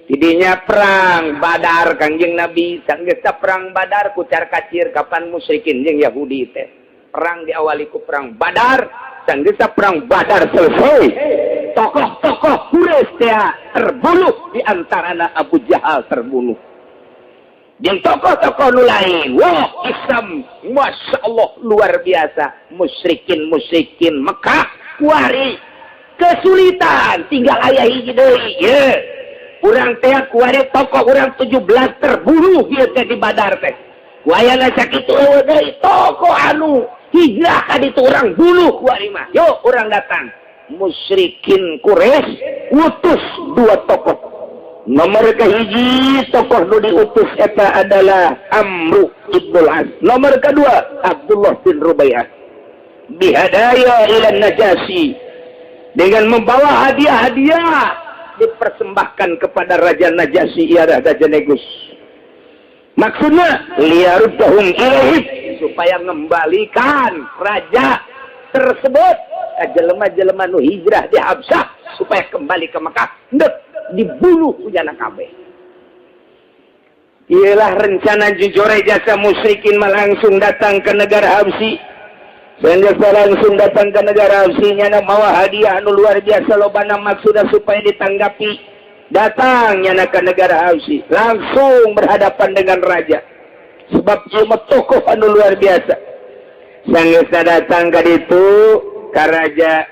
Tidinya perang Badar Kangjeng Nabi, sanggeus perang Badar kucar kacir kapan musyrikin jeung Yahudi teh. Perang diawali ku perang Badar, sanggeus perang Badar selesai. Tokoh-tokoh Quraisy teh terbunuh, di antarana Abu Jahal terbunuh. Yang tokoh-tokoh nu lain, wah, Islam, masya Allah, luar biasa. Musyrikin musyrikin Mekah kuari kesulitan, tinggal aya hiji deui ye. Urang teh kuari tokoh urang 17 terbunuh ieu teh di Badar teh. Wayana sakitu euweuh deui tokoh anu hijrah ka ditu urang bunuh kuari mah. Yuk urang datang. Musyrikin Quraisy utus dua tokoh. Nomor kehiji tokoh nu diutus eta adalah Amru ibnul As. Nomor kedua Abdullah bin Rubai'ah. Bihadaya ila Najasyi, dengan membawa hadiah-hadiah dipersembahkan kepada Raja Najasyi, ia Raja Negus. Maksudnya liyaruddahum ilaihim, supaya mengembalikan raja tersebut jelema-jelema nu hijrah di Habsyah supaya kembali ke Mekah, ndek dibunuh ujana kabeh. Ialah rencana jujur jasa musyrikin mah langsung datang ke negara Habsi. Sehingga langsung datang ke negara Habsi, nyana mawa hadiah anu luar biasa lobana, maksudnya supaya ditanggapi. Datang nyana ke negara Habsi, langsung berhadapan dengan raja. Sebab ieu mah tokoh anu luar biasa. Sanggeusna datang ka ditu ka raja,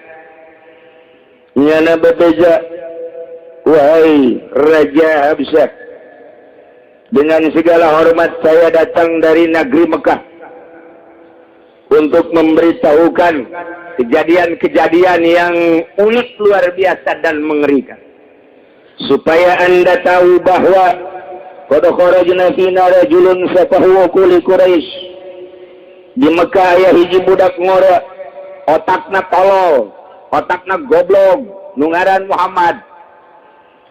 nyana bebeja, "Wahai Raja Habsyah, dengan segala hormat saya datang dari negeri Mekah untuk memberitahukan kejadian-kejadian yang unik, luar biasa dan mengerikan. Supaya Anda tahu bahwa qad kharajna fina rajulun safahu uquli Quraisy." Di Mekah aya hiji budak ngora, otakna tolol, otakna goblok, nu ngaran Muhammad.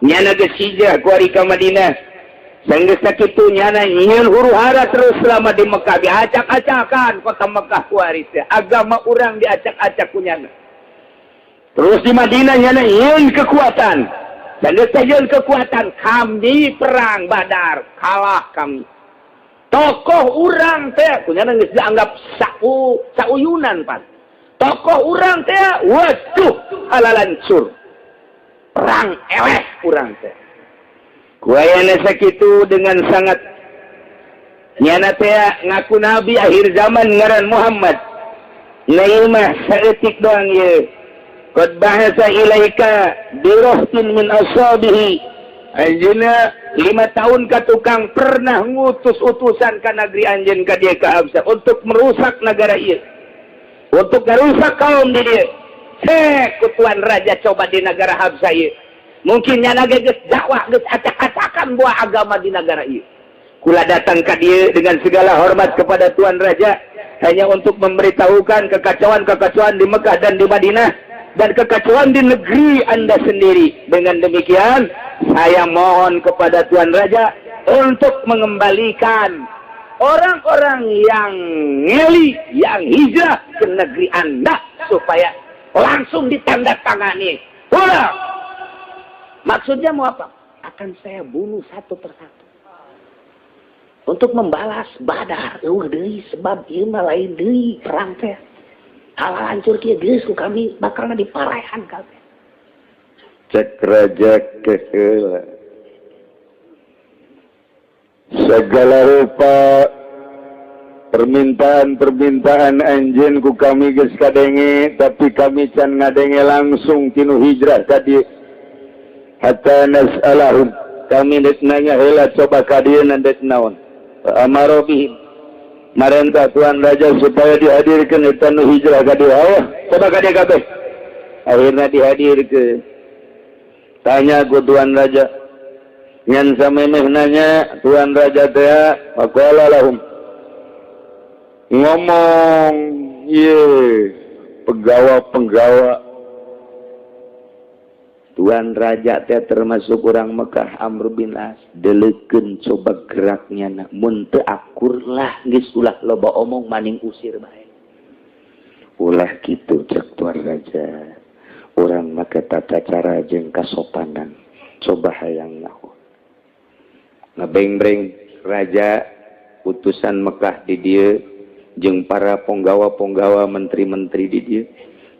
Nyana geus hijrah kuari ka Madinah. Sanggeus sakitu nyana nyieun huru hara terus selama di Mekah, diacak-acakan kota Mekah kuari teh. Agama urang diacak-acak ku nyana. Terus di Madinah nyana nyieun kekuatan. Sanggeus nyieun kekuatan, kami perang Badar, kalah kami. Tokoh urang teh ku nyana geus dianggap sauyunan pan. Tokoh urang teh waduh halalancur. Perang eleh urang teh. Kuayana sakitu dengan sangat nyana teh ngaku nabi akhir zaman ngaran Muhammad. Na ieu mah saeutik doang ye. Qad ba'atsa ilaika birahtin min ashabihi. Anjeunna 5 tahun ka tukang pernah ngutus utusan ka negeri anjeun ka dieu ka Habsyah untuk merusak negara ieu. Untuk merusak kaum di dieu. Cek ku tuan raja, coba di negara Habsyah ieu. Mungkin nyana geus dakwah geus acak-acakan buah agama di negara ieu. Kula datang ka dieu dengan segala hormat kepada tuan raja hanya untuk memberitahukan kekacauan-kekacauan di Mekah dan di Madinah dan kekacauan di negeri Anda sendiri. Dengan demikian, saya mohon kepada tuan raja untuk mengembalikan orang-orang yang ngeli, yang hijrah ke negeri Anda supaya langsung ditandatangani. Pulang. Maksudnya mau apa? Akan saya bunuh satu persatu. Untuk membalas Badar. Euweuh deui sebab ieu mah lain deui perang teh. Hal hancur kieu geus ku kami bakalna diparehan kabeh. Cek raja keheula. Segala rupa permintaan-permintaan anjeun ku kami geus kadenge, tapi kami can ngadenge langsung tinu hijrah tadi. Hatta nas'alahum, kami dek nanya heula coba ka dieu dek naon. Amaro bihim, marentah tuan raja supaya dihadirkeun eta nu hijrah ka dieu. Oh, coba ka dieu kabeh. Akhirnya dihadirkeun, tanya ku tuan raja. Ngan samemeh nanya tuan raja teh, faqala lahum, ngomong ye penggawa-penggawa. Tuan Raja teh termasuk orang Mekah, Amr bin As. Deleukeun coba geraknya na, mun teu akur lah geus ulah loba omong, maning usir bae. Ulah kitu, cek Tuan Raja. Urang make tata cara jeung kasopanan. Coba hayang nyaho. Ngabengbreng raja, utusan Mekah di dieu jeung para ponggawa-ponggawa, menteri-menteri di dieu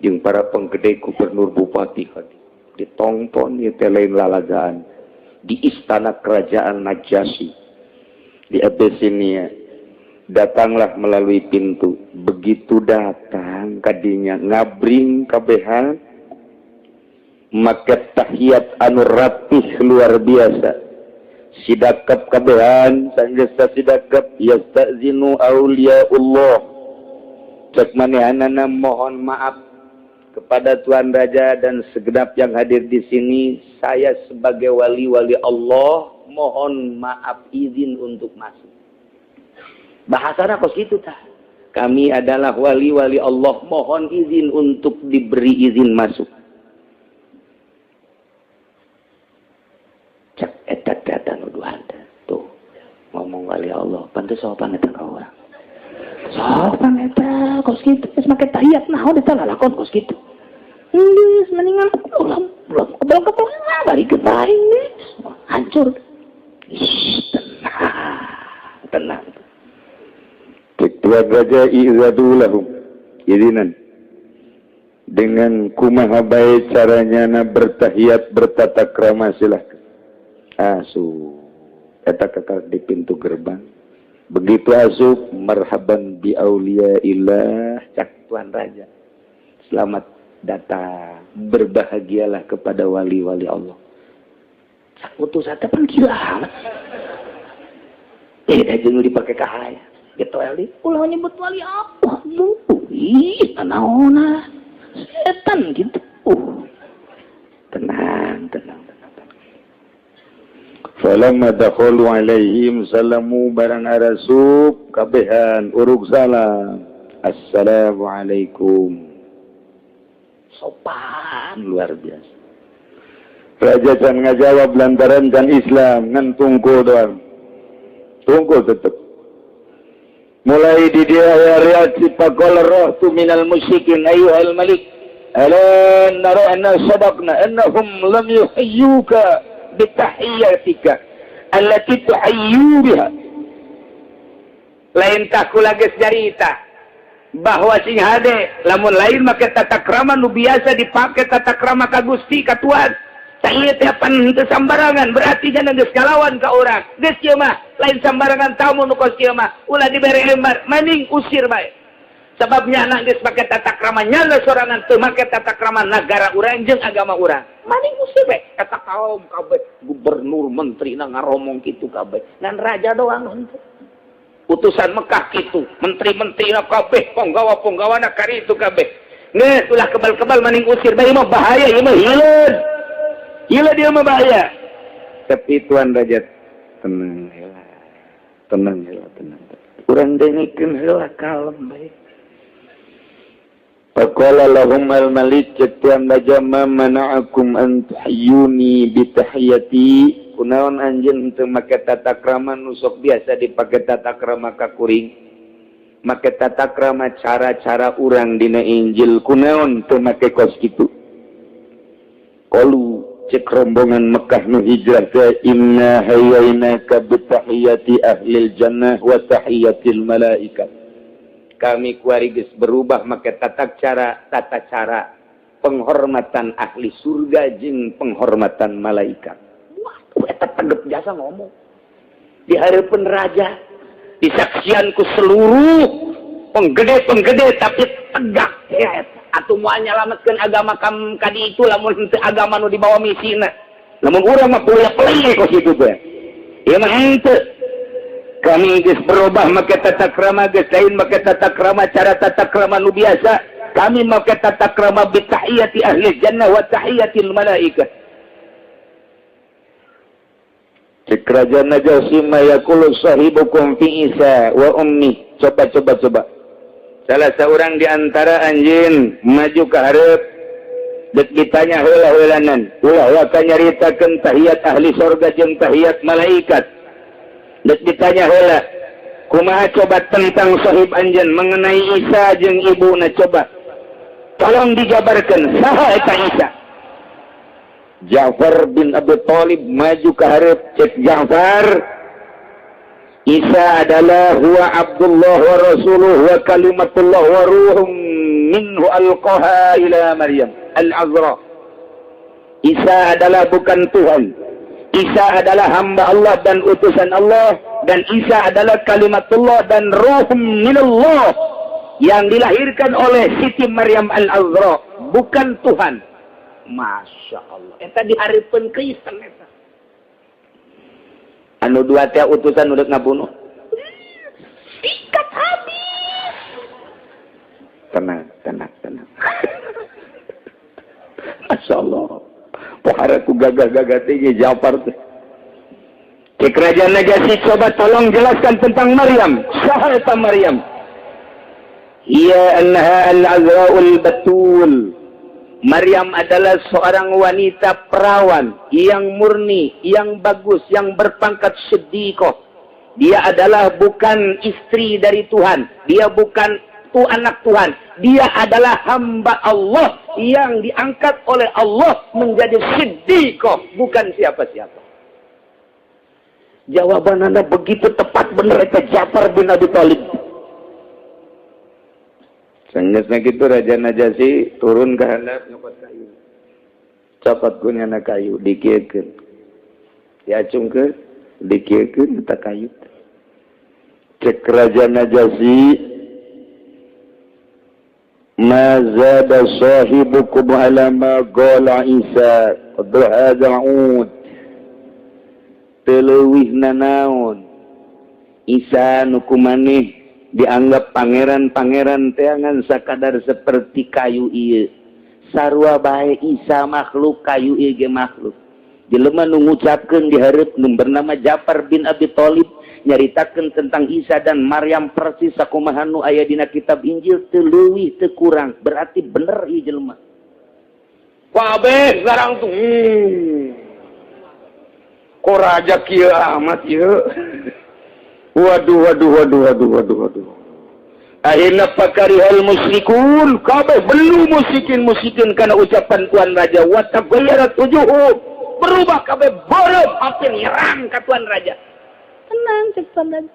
jeung para penggede, gubernur, bupati hadir. Ditongton ieu teh lain lalagaan di istana kerajaan Najasyi di Abyssinia. Datanglah melalui pintu. Begitu datang kadinya, ngabring kabehan, make tahiyat anu rapih luar biasa, sidakap kabehan. Sanggesta sidakap, yastazinu awliyaullah, cek manehanana, mohon maaf kepada Tuan Raja dan segenap yang hadir di sini, saya sebagai wali-wali Allah mohon maaf izin untuk masuk. Bahasana kos gitu tah. Kami adalah wali-wali Allah, mohon izin untuk diberi izin masuk. Cek eta teh nuduhan tuh ngomong wali Allah, pantes sopan eta ka urang. Sopan eta kos kitu, geus make tahiyat, naon eta lalakon kos kitu. Geus mendingan ulah ulah kebal-kebal balik ke aing geus hancur. Ih, tenang, tenang. Ketua Raja izadu lahum izinan dengan kumaha bae caranya na bertahiyat, bertata krama, silahkan asup. Eta kakak di pintu gerbang. Begitu asup, marhaban bi auliya illah, cak Tuan Raja, selamat datang, berbahagialah kepada wali-wali Allah. Cak utusan teh pan gila amat eh jeung dipake kahaya gitu eli ulah nyebut wali Allah. Ih, naona setan gitu. Tenang, tenang, tenang, tenang. Falamma dakhalu alaihim salamu. Barang arasup kabehan uruk salam, assalamualaikum, sopan luar biasa. Raja can ngajawab lantaran can Islam, ngan tungkul doang, tungkul tetep. Mulai di dia aya reaksi, faqala rahtu minal musyrikin, ayyuhal malik, ala nara anna sadaqna annahum lam yuhayyuka bitahiyyatika allati tuhayyu biha. Lain takula geus nyarita bahwa sing hade lamun lain make tata krama nu biasa dipake, tata krama ka Gusti, ka Tuhan. Tah ieu teh pan henteu sambarangan, berarti jangan geus ngalawan ka urang. Geus ieu mah lain sambarangan, tamu nu kos kieu mah ulah dibere lembar, maning usir bae. Sebabnya anak geus make tata krama nyala sorangan, teu make tata krama nagara urang jeung agama urang, maning usir bae. Kata kaum kabeh, gubernur, menteri na ngaromong kitu kabeh, ngan raja doang henteu. Utusan Mekah gitu, menteri-menteri na kabeh, penggawa-penggawa na kari itu kabeh. Geus ulah kebal-kebal, maning usir bae, mah bahaya ieu mah, hileud hileud dia mah, bahaya. Tapi Tuan Raja tenang heula, tenang heula, tenang. Urang dengekeun heula, kalem bae. Faqala lahum al-malik, cek Tuan Raja, ma mana'akum an tuhayyuni bi tahiyyati? Kunaon anjeun teu make tata krama nu sok biasa dipake, tata krama ka kuring, make tata krama cara-cara urang dina Injil? Kunaon teu make kos kitu? Qalu, cek rombongan Mekah nu hijrah teh, inna hayyainaka bi tahiyyati ahlil jannah wa tahiyyatil malaikah. Kami kuari geus berubah make tata cara penghormatan ahli surga jeung penghormatan malaikat. Wah, eta tegep jasa ngomong di hadapan raja, disaksian ku seluruh penggede-penggede, tapi tegak ya. Atuh moal nyalametkeun agama kam kadi itu lamun henteu agama nu dibawa misina. Lamun urang mah kuliah peling kos kitu teh, ieu mah henteu. Kami geus berubah make tata krama, geus lain make tata krama cara tata krama nu biasa. Kami make tata krama bi tahiyyati ahli jannah wa tahiyyatil malaikah. Cek kerajaan Najasyi, ma yaqulu sahibukum fi Isa wa ummi? Coba, coba, coba, salah seorang di antara anjeun maju ke hareup. Dek ditanya heula-heulanan, ulah waka nyaritakeun tahiyat ahli sorga jeung tahiyat malaikat. Dek ditanya heula, kumaha coba tentang sahib anjeun mengenai Isa jeung ibuna? Coba tolong dijabarkan, saha eta Isa? Ja'far bin Abi Thalib maju ke hareup. Cek Ja'far, Isa adalah huwa Abdullah wa rasuluh wa kalimatullah wa ruhum minhu alqaha ila Maryam al-Azra. Isa adalah bukan Tuhan. Isa adalah hamba Allah dan utusan Allah, dan Isa adalah kalimatullah dan ruh minallah yang dilahirkan oleh Siti Maryam Al-Azra, bukan Tuhan. Masya Allah. Eta dihareupeun Kristen eta. Anu dua teh utusan udah ngabunuh. Sikat habis. Tenang, tenang, tenang. Masya Allah. Pohara ku gagah-gagah tinggi Ja'far teh. Cek Raja Najasyi, coba tolong jelaskan tentang Maryam. Saha eta Maryam? Hiya annaha al-azra'ul batul. Maryam adalah seorang wanita perawan yang murni, yang bagus, yang berpangkat siddiqah. Dia adalah bukan istri dari Tuhan. Dia bukan tu anak Tuhan. Dia adalah hamba Allah yang diangkat oleh Allah menjadi siddiqah, bukan siapa-siapa. Jawaban Anda begitu tepat, benar itu Ja'far bin Abi Thalib. Sanggeusna kitu, Raja Najasyi turun ke handap, nyokot kayu. Cokot ku nyana kayu, dikieukeun. Diacungkeun, dikieukeun eta kayu. Cek Raja Najasyi, "Ma zada sahibukum ala ma qala Isa hadza ud." Teu leuwih nanaon Isa nu ku maneh dianggap pangeran-pangeran teangan, sakadar seperti kayu ieu. Sarua bae Isa makhluk, kayu ieu ge makhluk. Jelema nu ngucapkeun di hareup nu bernama Ja'far bin Abi Thalib nyaritakeun tentang Isa dan Maryam persis sakumaha nu aya dina kitab Injil, teu leuwih teu kurang, berarti bener ieu jelema. Kabeh sekarang tuh kok raja kieu amat ieu? Waduh, waduh, waduh, waduh, waduh, waduh. Akhirnya fakarihal musyrikun, kabeh belu musyrikin musyrikin karena ucapan tuan raja. Wa taghayyarat wujuhum, berubah kabeh beureum, hampir nyerang ka tuan raja. Tenang, cek tuan raja.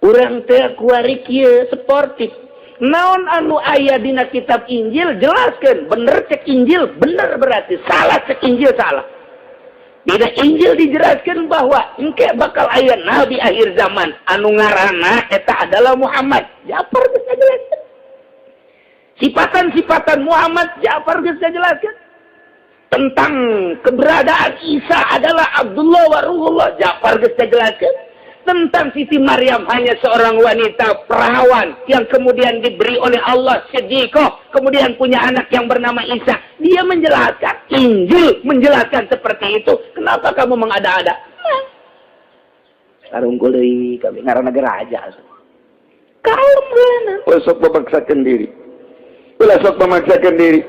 Urang teh kuari kieu sportif. Naon anu aya dina kitab Injil jelaskan, bener cek Injil bener, berarti salah cek Injil salah. Dina Injil dijelaskan bahwa engke bakal aya nabi akhir zaman anu ngaranna eta adalah Muhammad. Ja'far geus ngajelaskeun sifatan-sifatan Muhammad. Ja'far geus ngajelaskeun tentang keberadaan Isa adalah Abdullah wa Ruhullah. Ja'far geus ngajelaskeun tentang Siti Maryam hanya seorang wanita perawan yang kemudian diberi oleh Allah siddiqah, kemudian punya anak yang bernama Isa. Dia menjelaskan, Injil menjelaskan seperti itu. Kenapa kamu mengada-ada? Sarungkul deui kami, ngaranna ge raja. Kalem geuna. Ulah sok memaksakan diri. Ulah sok memaksakan diri.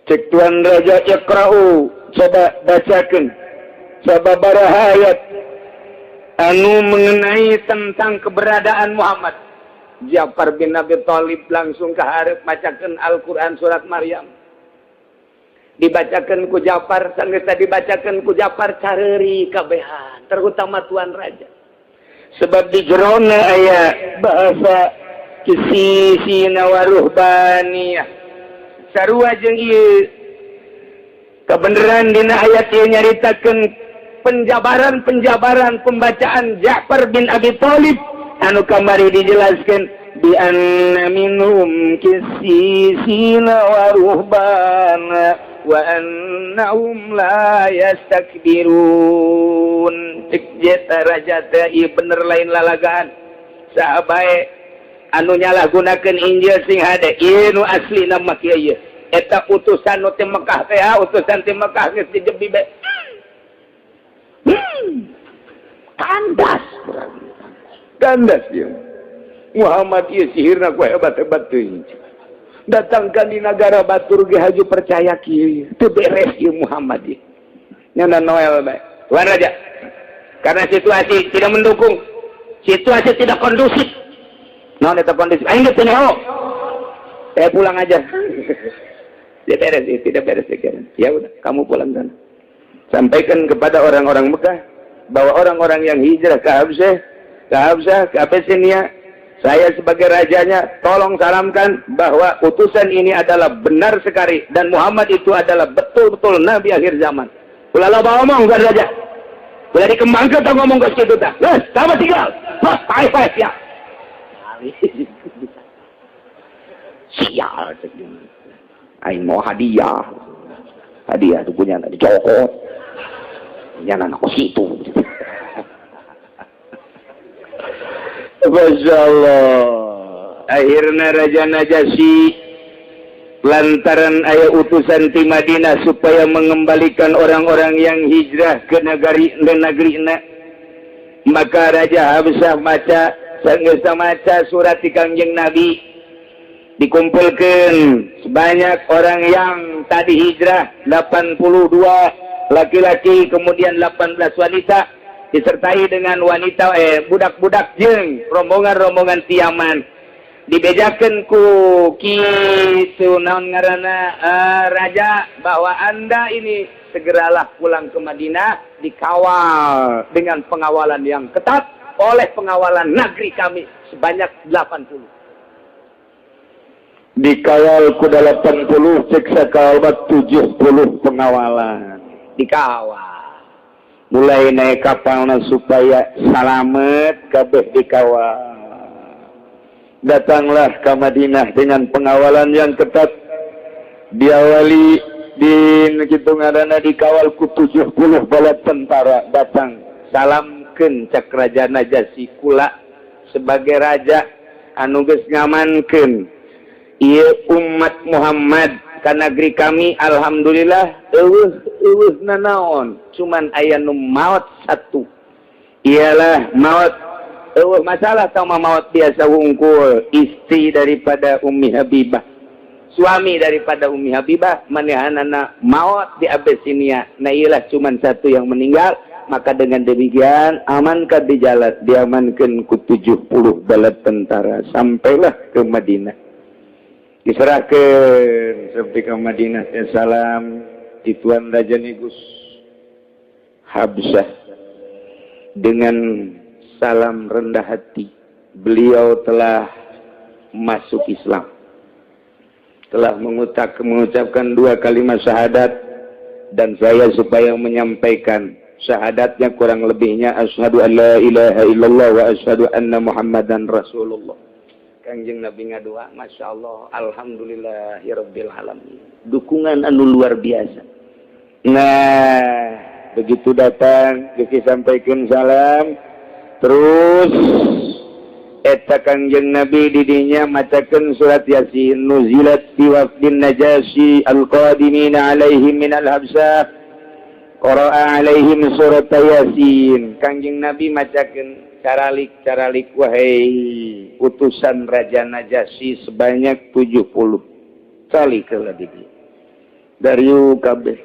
Cek tuan raja, iqra'u, coba bacakan sababaraha ayat anu mengenai tentang keberadaan Muhammad. Ja'far bin Abi Thalib langsung ke hareup, macakeun Al-Qur'an surat Maryam. Dibacakan ku Ja'far, sanggeus dibacakan ku Ja'far, careuri kabehan, terutama tuan raja. Sebab di jerona aya bahasa qissisina wa ruhbaniyah. Sarua jeung ieu kebenaran dina ayat ieu nyaritakeun penjabaran-penjabaran pembacaan Ja'far bin Abi Thalib anu kamari dijelaskan bi anna minhum qissisina wa ruhbana wa annahum la yastakbirun. Cek jeta raja teh, ieu bener, lain lalagaan. Saha bae anu nyalahgunakeun Injil sing hade, ieu nu asli nama kieu ieu eta utusan nu ti Mekah teh, utusan ti Mekah geus dijebi bae. Kandas. Kandas dia. Muhammad ieu sihirna ku hebat-hebat teuing. Datangkan di negara batur ge haju percaya kieu. Teu beres ieu Muhammad ieu. Nyana Noel bae. Tuan Raja, karena situasi tidak mendukung, situasi tidak kondusif. Naon eta kondusif? Aing geus teu nyaho. Saya pulang aja. Tidak beres, tidak beres pikiran. Ya udah, kamu pulang sana. Sampaikan kepada orang-orang Mekah bahwa orang-orang yang hijrah ke Habsyah, ke Abyssinia, saya sebagai rajanya tolong salamkan bahwa utusan ini adalah benar sekali dan Muhammad itu adalah betul-betul nabi akhir zaman. Ulah loba omong, Tuan Raja. Ulah dikembangkan tau ngomong ke situ tah. Geus, sama tinggal. Hah, paeh paeh siap. Sial, aing mau hadiah. Hadiah tuh punya dicokot. Nya anak situ. Masya Allah. Akhirnya Raja Najasyi lantaran aya utusan ti Madinah supaya mengembalikan orang-orang yang hijrah ke negeri ke negeri maka Raja Habsyah maca sanggeus maca surat ti Kangjeng Nabi, dikumpulkan sebanyak orang yang tadi hijrah, 82 laki-laki, kemudian 18 wanita, disertai dengan wanita, budak-budak jeung rombongan-rombongan ti Yaman. Dibejakan ku kitu naon ngaranna, raja bahwa Anda ini segeralah pulang ke Madinah, dikawal dengan pengawalan yang ketat oleh pengawalan negeri kami sebanyak 80. Dikawal ku 80, cek sakawal 70 pengawalan. Dikawal. Mulai naik kapalna supaya salamet kabeh dikawal. Datanglah ke Madinah dengan pengawalan yang ketat, diawali di kitu ngaranna, dikawal ku 70 bala tentara. Datang, salamkeun cek Raja Najasyi, kula sebagai raja anu geus ngamankeun ieu umat Muhammad ka negeri kami, alhamdulillah euweuh euweuh nanaon, cuman aya nu maot satu, ialah maot euweuh masalah sama maot biasa wungkul, istri daripada Ummi Habibah, suami daripada Ummi Habibah, manehanana maot di Abyssinia. Nah, ialah cuman satu yang meninggal. Maka dengan demikian amankan di jalan, diamankan ku 70 bala tentara, sampailah ke Madinah, diserahkan sampai ke Madinah ya, salam di Tuan Raja Negus Habsyah dengan salam rendah hati. Beliau telah masuk Islam, telah mengucapkan dua kalimat syahadat, dan saya supaya menyampaikan syahadatnya, kurang lebihnya asyhadu an la ilaha illallah wa asyhadu anna Muhammadan Rasulullah. Kangjeng Nabi ngadua, Masya Allah, alhamdulillahirabbil alamin, dukungan anu luar biasa. Nah, begitu datang, disampaikan salam, terus eta Kangjeng Nabi didinya macakeun surat Yasin, nuzilat fi wafdin Najasyi alqadimina alaihim min al-Habsyah, qara'a alaihim surat Yasin. Kangjeng Nabi macakeun caralik caralik, wahai utusan Raja Najasyi sebanyak 70 kali ke di dari kabeh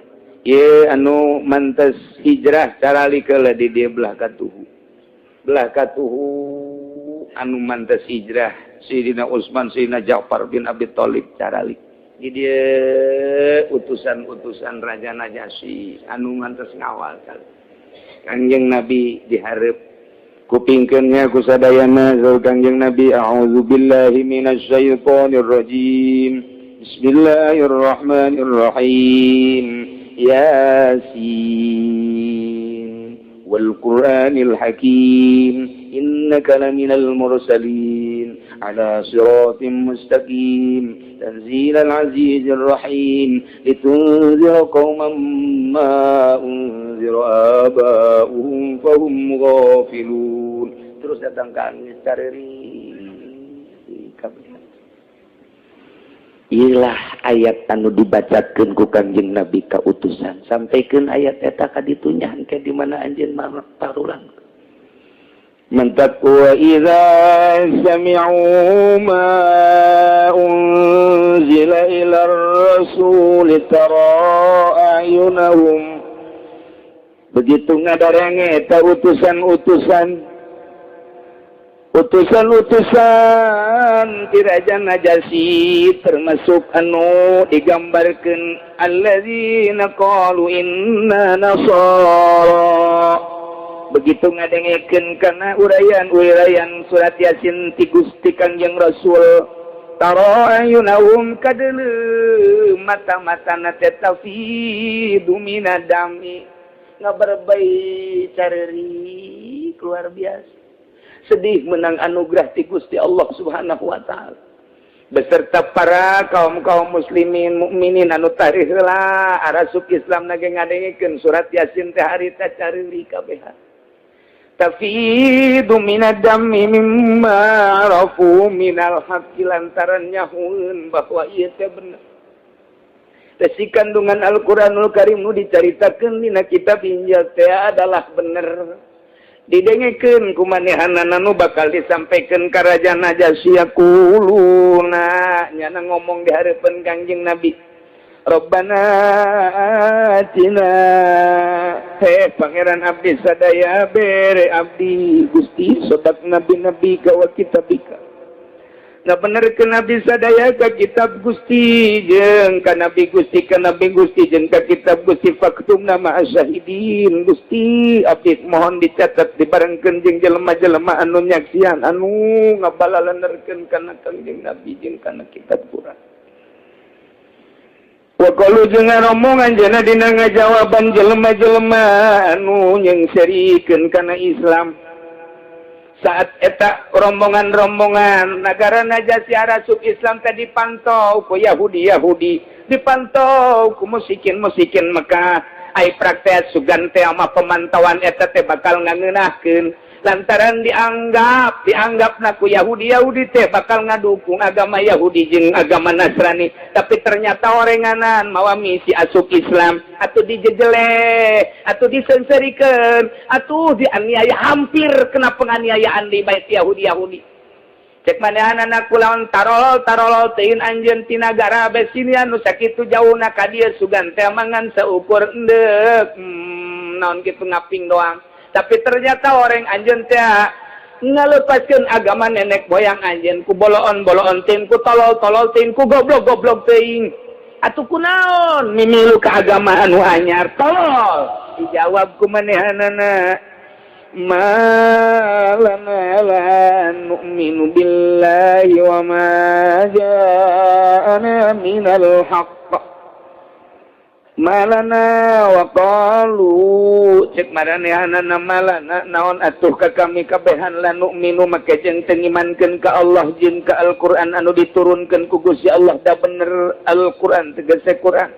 ye anu mantes hijrah, caralik ke di dia belah katuhu, belah katuhu anu mantes hijrah, Sayyidina Utsman, Sayyidina Ja'far bin Abi Thalib, caralik di dia utusan-utusan Raja Najasyi anu mantes ngawal kali. Kangjeng Nabi diharap kupingkeunnya ku sadayana. Kangjeng Nabi, a'udzubillahi minasyaitonir rajim, bismillahirrahmanirrahim, yasin wal qur'anil hakim, innaka laminal mursalin ala siratim mustaqim, tanzilal azizir rahim, litunzira qauman ma unzira aba'uhum fahum ghafilun. Terus datang kami careri. Ilah ayat anu dibacakeun ku Kangjeng Nabi ka utusan. Sampaikeun ayat eta ka ditu nya, engke di mana anjeun parulang. Mantak wa idza sami'u ma unzila ila ar-rasul tara a'yunahum. Begitu ngadarenge eta utusan-utusan, utusan-utusan ti Raja Najasyi, termasuk anu digambarkeun alladzina qalu inna nasara, begitu ngadengekeun kana uraian-uraian surat Yasin ti Gusti Kangjeng Rasul, tara a'yunahum, kadeuleu mata-matana teh, tafidu minad dam'i, ngaberbei careurik luar biasa, sedih menang anugerah ti Gusti Allah Subhanahu wa Ta'ala, beserta para kaum-kaum muslimin mukminin anu tarikh heula arasup Islam nage ngadengekeun surat Yasin teh harita careurik kabehan. Tafidu minad dam'i mimma arafu minal haqqi, lantaran nyahueun bahwa ieu teh bener. Tesi kandungan Al-Qur'anul Karim nu dicaritakeun dina kitab Injil teh adalah bener. Didengekeun ku manehanana nu bakal disampaikan ka Raja Najasyi, yaquluna, nyana ngomong di hareupeun Kangjeng Nabi, Rabbana atina, he Pangeran abdi sadaya, bere abdi Gusti sodak nabi-nabi gawa kitabika, ngabenerkeun abdi sadaya ka kitab Gusti jeung ka nabi Gusti, ka nabi Gusti jeung ka kitab Gusti. Faktubna ma'as syahidin, Gusti, abdi mohon dicatat dibarengkeun jeung jelema-jelema anu nyaksian, anu ngabalalenerkeun kana Kangjeng Nabi jeung kana kitab Quran. Wa qalu, jeung rombongan jana dina ngajawaban jelema-jelema anu nyengserikeun kana Islam saat eta rombongan-rombongan negara Najasyi arasup Islam tadi dipantau ku Yahudi Yahudi, dipantau ku musyrikin-musyrikin Mekah. Ai praktek sugan teh ama pemantauan eta teh bakal ngangeunahkeun, lantaran dianggap dianggap naku Yahudi Yahudi teh bakal ngadukung agama Yahudi jeung agama Nasrani. Tapi ternyata orenganan mawa misi asup Islam atau dijejele atau disengserikan atau dianiaya, hampir kena penganiayaan di bait Yahudi Yahudi. Cek manehanana, kulawan tarolol tarolol teuing anjeun ti nagara Abesinia nu sakitu jauhna ka dieu, sugan teh mangan seukur endek, naon kitu, ngaping doang. Tapi ternyata orang anjeun teh ngalepaskeun agama nenek moyang anjeun ku boloon-boloon teuing, ku tolol-tolol teuing, ku goblok-goblok teuing, atuh kunaon mimilu ka agama anu anyar, tolol? Dijawab ku manehanana, ma lana la nu'minu billahi wa ma ja'ana minal haqq. Malana wa qalu, cek maranehanana, malana, naon atuh ka kami kabehan, la nu'minu, make jeung teu ngimankeun ka Allah jeung ka Al-Qur'an anu diturunkeun ku Gusti Allah, da bener Al-Qur'an tegese Qur'an.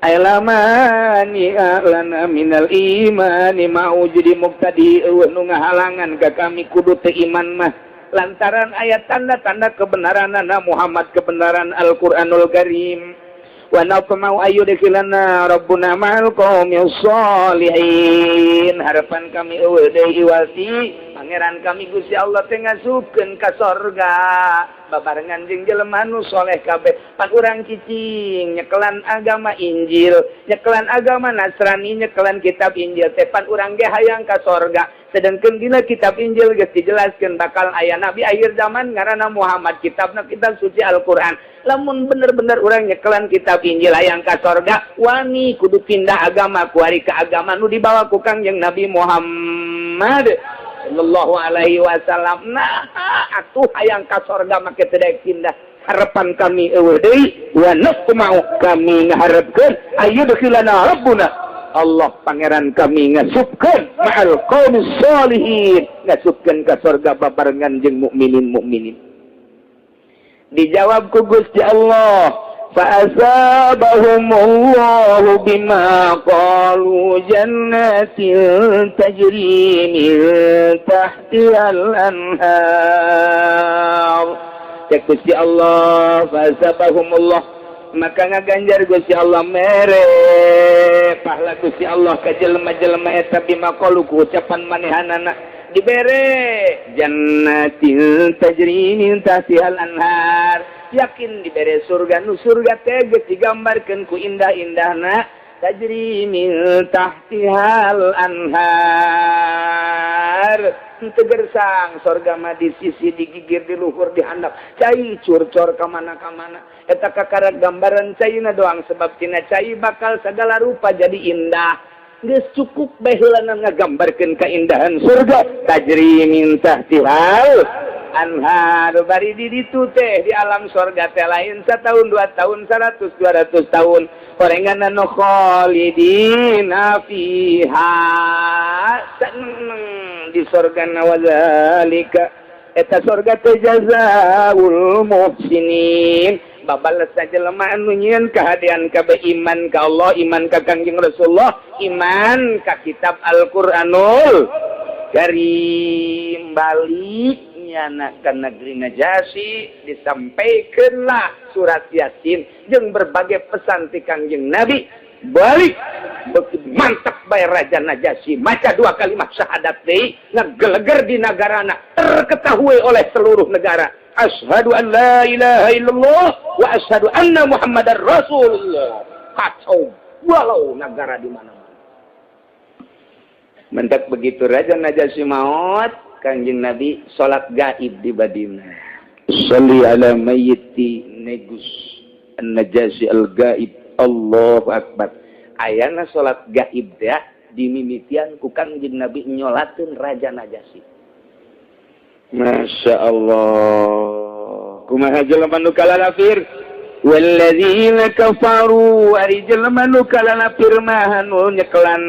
Ay lamani lana minal imani mau jadi muktadi, eueuh nu ngahalangan ka kami kudu teu iman mah, lantaran ayat tanda-tanda kebenaran Muhammad, kebenaran Al-Qur'anul Karim. Wa natma'u ayyudkhilana rabbuna ma'al qaumis sholihin, harapan kami eueuh deui iwati Pangeran kami Gusti Allah teh ngasupkeun ka sorga babarengan jeung jelema nu soleh kabeh. Pan urang cicing nyekelan agama Injil, nyekelan agama Nasrani, nyekelan kitab Injil teh, pan urang ge hayang ka sorga, sedangkan dina kitab Injil geus dijelaskeun bakal aya nabi akhir zaman ngaranna Muhammad, kitabna kitab suci Al-Qur'an. Lamun bener-bener urang nyekelan kitab Injil hayang ka sorga, wani kudu pindah agama kuari ka agama nu dibawa ku Kangjeng Nabi Muhammad sallallahu alaihi wasallam. Nah, atuh hayang ka sorga make teu pindah? Harapan kami eueuh deui. Wa mau, kami ngaharepkeun ayyudkhilana rabbuna, Allah Pangeran kami ngasupkeun ma'al qaumis sholihin, ngasupkeun ka sorga babarengan jeung mukminin mukminin. Dijawab ku Gusti Allah, fa'asabahumullahu bima qalu jannatin tajri min tahtihal anhar. Cek Gusti Allah, fa'asabahumullah, maka ngaganjar Gusti Allah, mere pahala Gusti Allah ka jelema-jelema eta, bima qalu, ku ucapan manehanana. Dibere jannatin tajri min tahtihal anhar, yakin dibere surga, nu surga teh geus digambarkeun ku indah-indahna, tajri min tahtihal anhar. Teu gersang sorga mah, di sisi, digigir, di luhur, di handap cai curcor ka mana-kamana. Eta kakara gambaran caina doang, sebab tina cai bakal segala rupa jadi indah. Geus cukup bae heulana ngagambarkeun keindahan surga, tajri min tahtihal anhar. Bari di ditu teh, di alam sorga teh, lain setahun, 2 tahun, 100, 200 tahun, horengan anu khalidina fiha, seneng di sorga. Wa zalika, eta sorga teh, jazaul muhsinin, babales jelema anu nyieun kahadean kabeh, iman ka Allah, iman ka Kangjeng Rasulullah, iman ka kitab Al-Qur'anul Karim. Balik nyana ke negeri Najasyi, disampaikanlah surat Yasin jeung berbagai pesan ti Kangjeng Nabi. Balik begitu mantap bae Raja Najasyi, maca dua kalimat syahadat deui, ngageleger di nagarana, terketahui oleh seluruh negara, asyhadu an la ilaha illallah wa asyhadu anna Muhammadar Rasulullah. Kacau walau negara di mana-mana. Mentak begitu Raja Najasyi maut, Kangjeng Nabi salat gaib di Madinah. Shalli ala mayyiti Negus An-Najasyi al-gaib. Allahu akbar. Ayana salat gaib teh dimimitian ku Kangjeng Nabi nyolakeun Raja Najasyi. Masya Allah. Kumaha jelema nu kalalafir? Walladzina kafaru, ari jelema nu kalalafir mah, nu nyekelan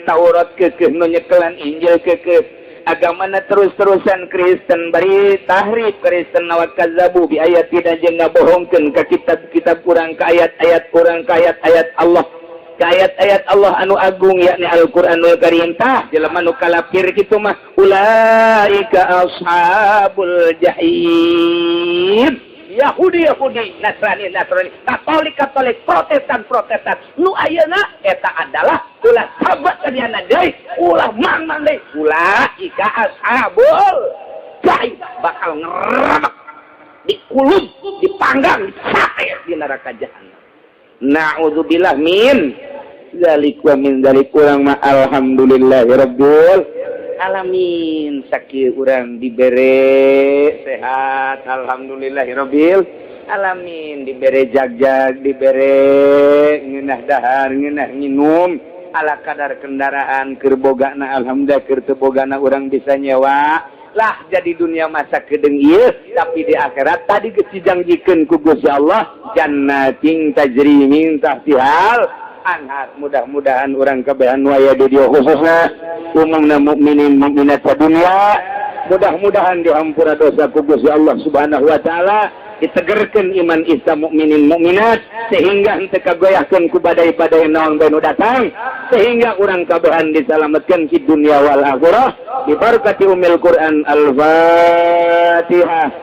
Taurat keukeuh, nu nyekelan Injil keukeuh, agamana terus-terusan Kristen, bari tahrif Kristen, wa kazzabu bi ayatina, jeung ngabohongkeun ka kitab-kitab urang, ka ayat-ayat urang, ka ayat-ayat Allah, ka ayat-ayat Allah anu agung, yakni Al-Qur'anul Karim. Tah, jelema nu kalapir kitu mah, ulaika ashabul jahim. Yahudi Yahudi, Nasrani Nasrani, Katolik Katolik, Protestan Protestan nu ayeuna eta adalah ulah sahabat kadiana deui, ulah mang-mang deui, ulaika ashabul jahim, bakal ngerebek, dikulub, dipanggang, disate di neraka jahanam. Na'udzubillah min dzalik wa min dzalik. Urang mah alhamdulillahirabbil alamin, sakieu urang dibere sehat, alhamdulillahirabbil alamin, dibere jagjag, dibere ngeunah dahar, ngeunah nginum, ala kadar kendaraan keur bogana alhamdulillah, keur teu bogana urang bisa nyewa lah. Jadi dunia masa kedeng ieu, tapi di akhirat tadi geus dijanjikeun ku Gusti Allah jannatin tajri min tahtihal anhar. Mudah-mudahan urang kabehan nu aya di dieu, khususna umumna mukminin mukminat dunia, mudah-mudahan dihampura dosa ku Gusti Allah Subhanahu wa taala, ditegerkeun iman Islam mukminin mukminat sehingga henteu kagoyahkeun ku badai-badai naon bae nu datang, sehingga urang kabehan disalametkeun di dunia wal akhirah, bi barakati umil Quran. Al-Fatihah.